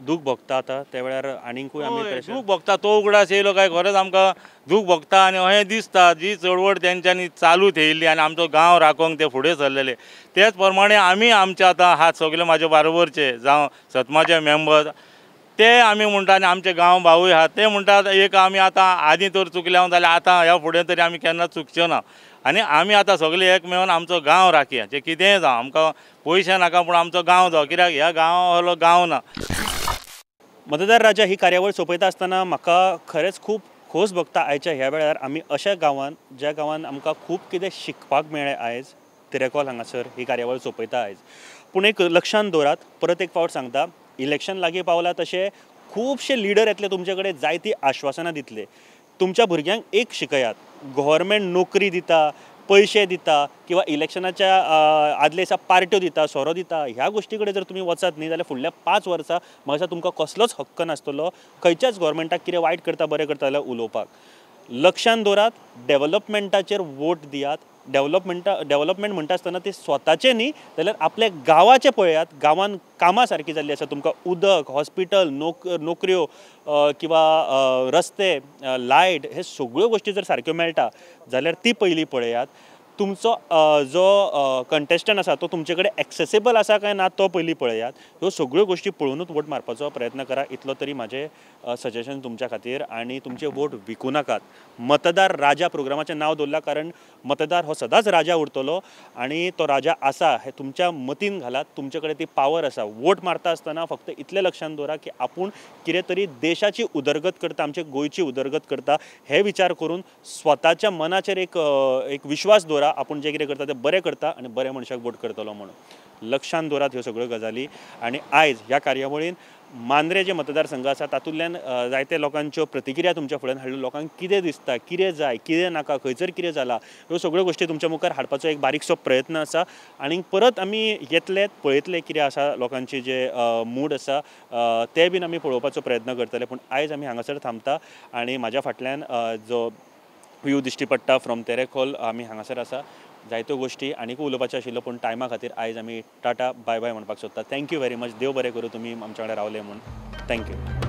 दूख भोगता आतां त्या वेळार आनीकूय आमी दूख भोगता, तो उगडास येयलो काय खरेंच आमकां दूख भोगता. आनी अशें दिसता जी चळवळ तेंच्यांनी चालू थेयल्ली आनी आमचो गांव राखोंक ते फुडें सरलेले, तेच प्रमाणे आमी आमचे आतां हात सगळे म्हाजे बारोबरचे जावं सतमाचे मेंबर ते आमी म्हणटा आनी आमचे गांव भावूय आहात ते म्हणटात एक आमी आतां आदीं तर चुकले जाल्यार आतां ह्या फुडें तरी आमी केन्ना चुकच्यो ना. आनी आमी आतां सगळे एक मेळून आमचो गांव राखया, जे कितेंय जावं आमकां पयशे नाका पूण आमचो गांव जावं, कित्याक ह्या गांवा गांव ना. मतदार राजा ही कार्यावळ सोंपयता आसतना म्हाका खरेंच खूब खोस भोगता. आयच्या ह्या वेळार आमी अशा गांवान ज्या गांवान आमकां खूब कितें शिकपाक मेळ्ळें आयज तेरेखोल हांगासर ही कार्यावळ सोंपयता आयज. पूण एक लक्षांत दवरात, परत एक फावट सांगता, इलेक्शन लागीं पावलां तशें खुबशे लिडर येतले तुमचे कडेन, जायतीं आश्वासनां दितले. तुमच्या भुरग्यांक एक शिकयात, गव्हर्मेंट नोकरी दिता, पयशे दिता किंवा इलेक्शनाच्या आदले दिसा पार्ट्यो दिता, सोरो दिता, ह्या गोश्टी कडेन जर तुमी वचत न्ही जाल्यार फुडल्या 5 वर्सां म्हाका तुमकां कसलोच हक्क नासतलो खंयच्याच गव्हर्मेंटाक कितें वायट करता बरें करता जाल्यार उलोवपाक. लक्षांत दवरात, डेवलपमेंटाचेर वोट दियात. डेवलपमेंट म्हणटा आसतना ते स्वताचें न्ही जाल्यार आपल्या गांवाचें पळयात. गांवान कामां सारकीं जाल्लीं आसा, तुमकां उदक, हॉस्पिटल, नोकऱ्यो किंवा रस्ते, लायट हे सगळ्यो गोश्टी जर सारक्यो मेळटा जाल्यार ती पयलीं पळयात. तुमचो जो कंटेस्टंट आसा तो तुमचे कडेन एक्सेसेबल आसा काय ना तो पयलीं पळयात. ह्यो सगळ्यो गोश्टी पळोवनूच वोट मारपाचो प्रयत्न करा, इतलो तरी म्हाजें सजेशन तुमच्या खातीर. आनी तुमचे वोट विकूं नाकात. मतदार राजा प्रोग्रामाचें नांव दवरलां कारण मतदार हो सदांच राजा उरतलो आनी तो राजा आसा हें तुमच्या मतीन घालात. तुमचे कडेन ती पावर आसा. वोट मारता आसतना फक्त इतलें लक्षांत दवरा की आपूण कितें तरी देशाची उदरगत करता, आमचे गोंयची उदरगत करता हे विचार करून स्वताच्या मनाचेर एक एक विश्वास दवरा. आपूण जें कितें करता तें बरें करता आनी बऱ्या मनशाक वोट करतलो म्हणून लक्षांत दवरात ह्यो सगळ्यो गजाली. आनी आयज ह्या कार्यावळीन मांद्रे जे मतदारसंघ आसा तातूंतल्यान जायते लोकांच्यो प्रतिक्रिया तुमच्या फुड्यान हाडल्यो. लोकांक कितें दिसता, कितें जाय, कितें नाका, खंयसर कितें जालां, ह्यो सगळ्यो गोश्टी तुमच्या मुखार हाडपाचो एक बारीकसो प्रयत्न आसा. आनी परत आमी येतले, पळयतले कितें आसा लोकांचे जे मूड आसा ते बीन आमी पळोवपाचो प्रयत्न करतले. पूण आयज आमी हांगासर थांबता आनी म्हाज्या फाटल्यान जो व्यू दिश्टी पडटा फ्रॉम तेरेखोल आमी हांगासर आसा. जायत्यो गोश्टी आनीकूय उलोवपाच्यो आशिल्ल्यो पूण टायमा खातीर आयज आमी टाटा बाय बाय म्हणपाक सोदता. Thank you very much. देव बरें करूं तुमी आमच्या वांगडा रावले म्हूण. Thank you.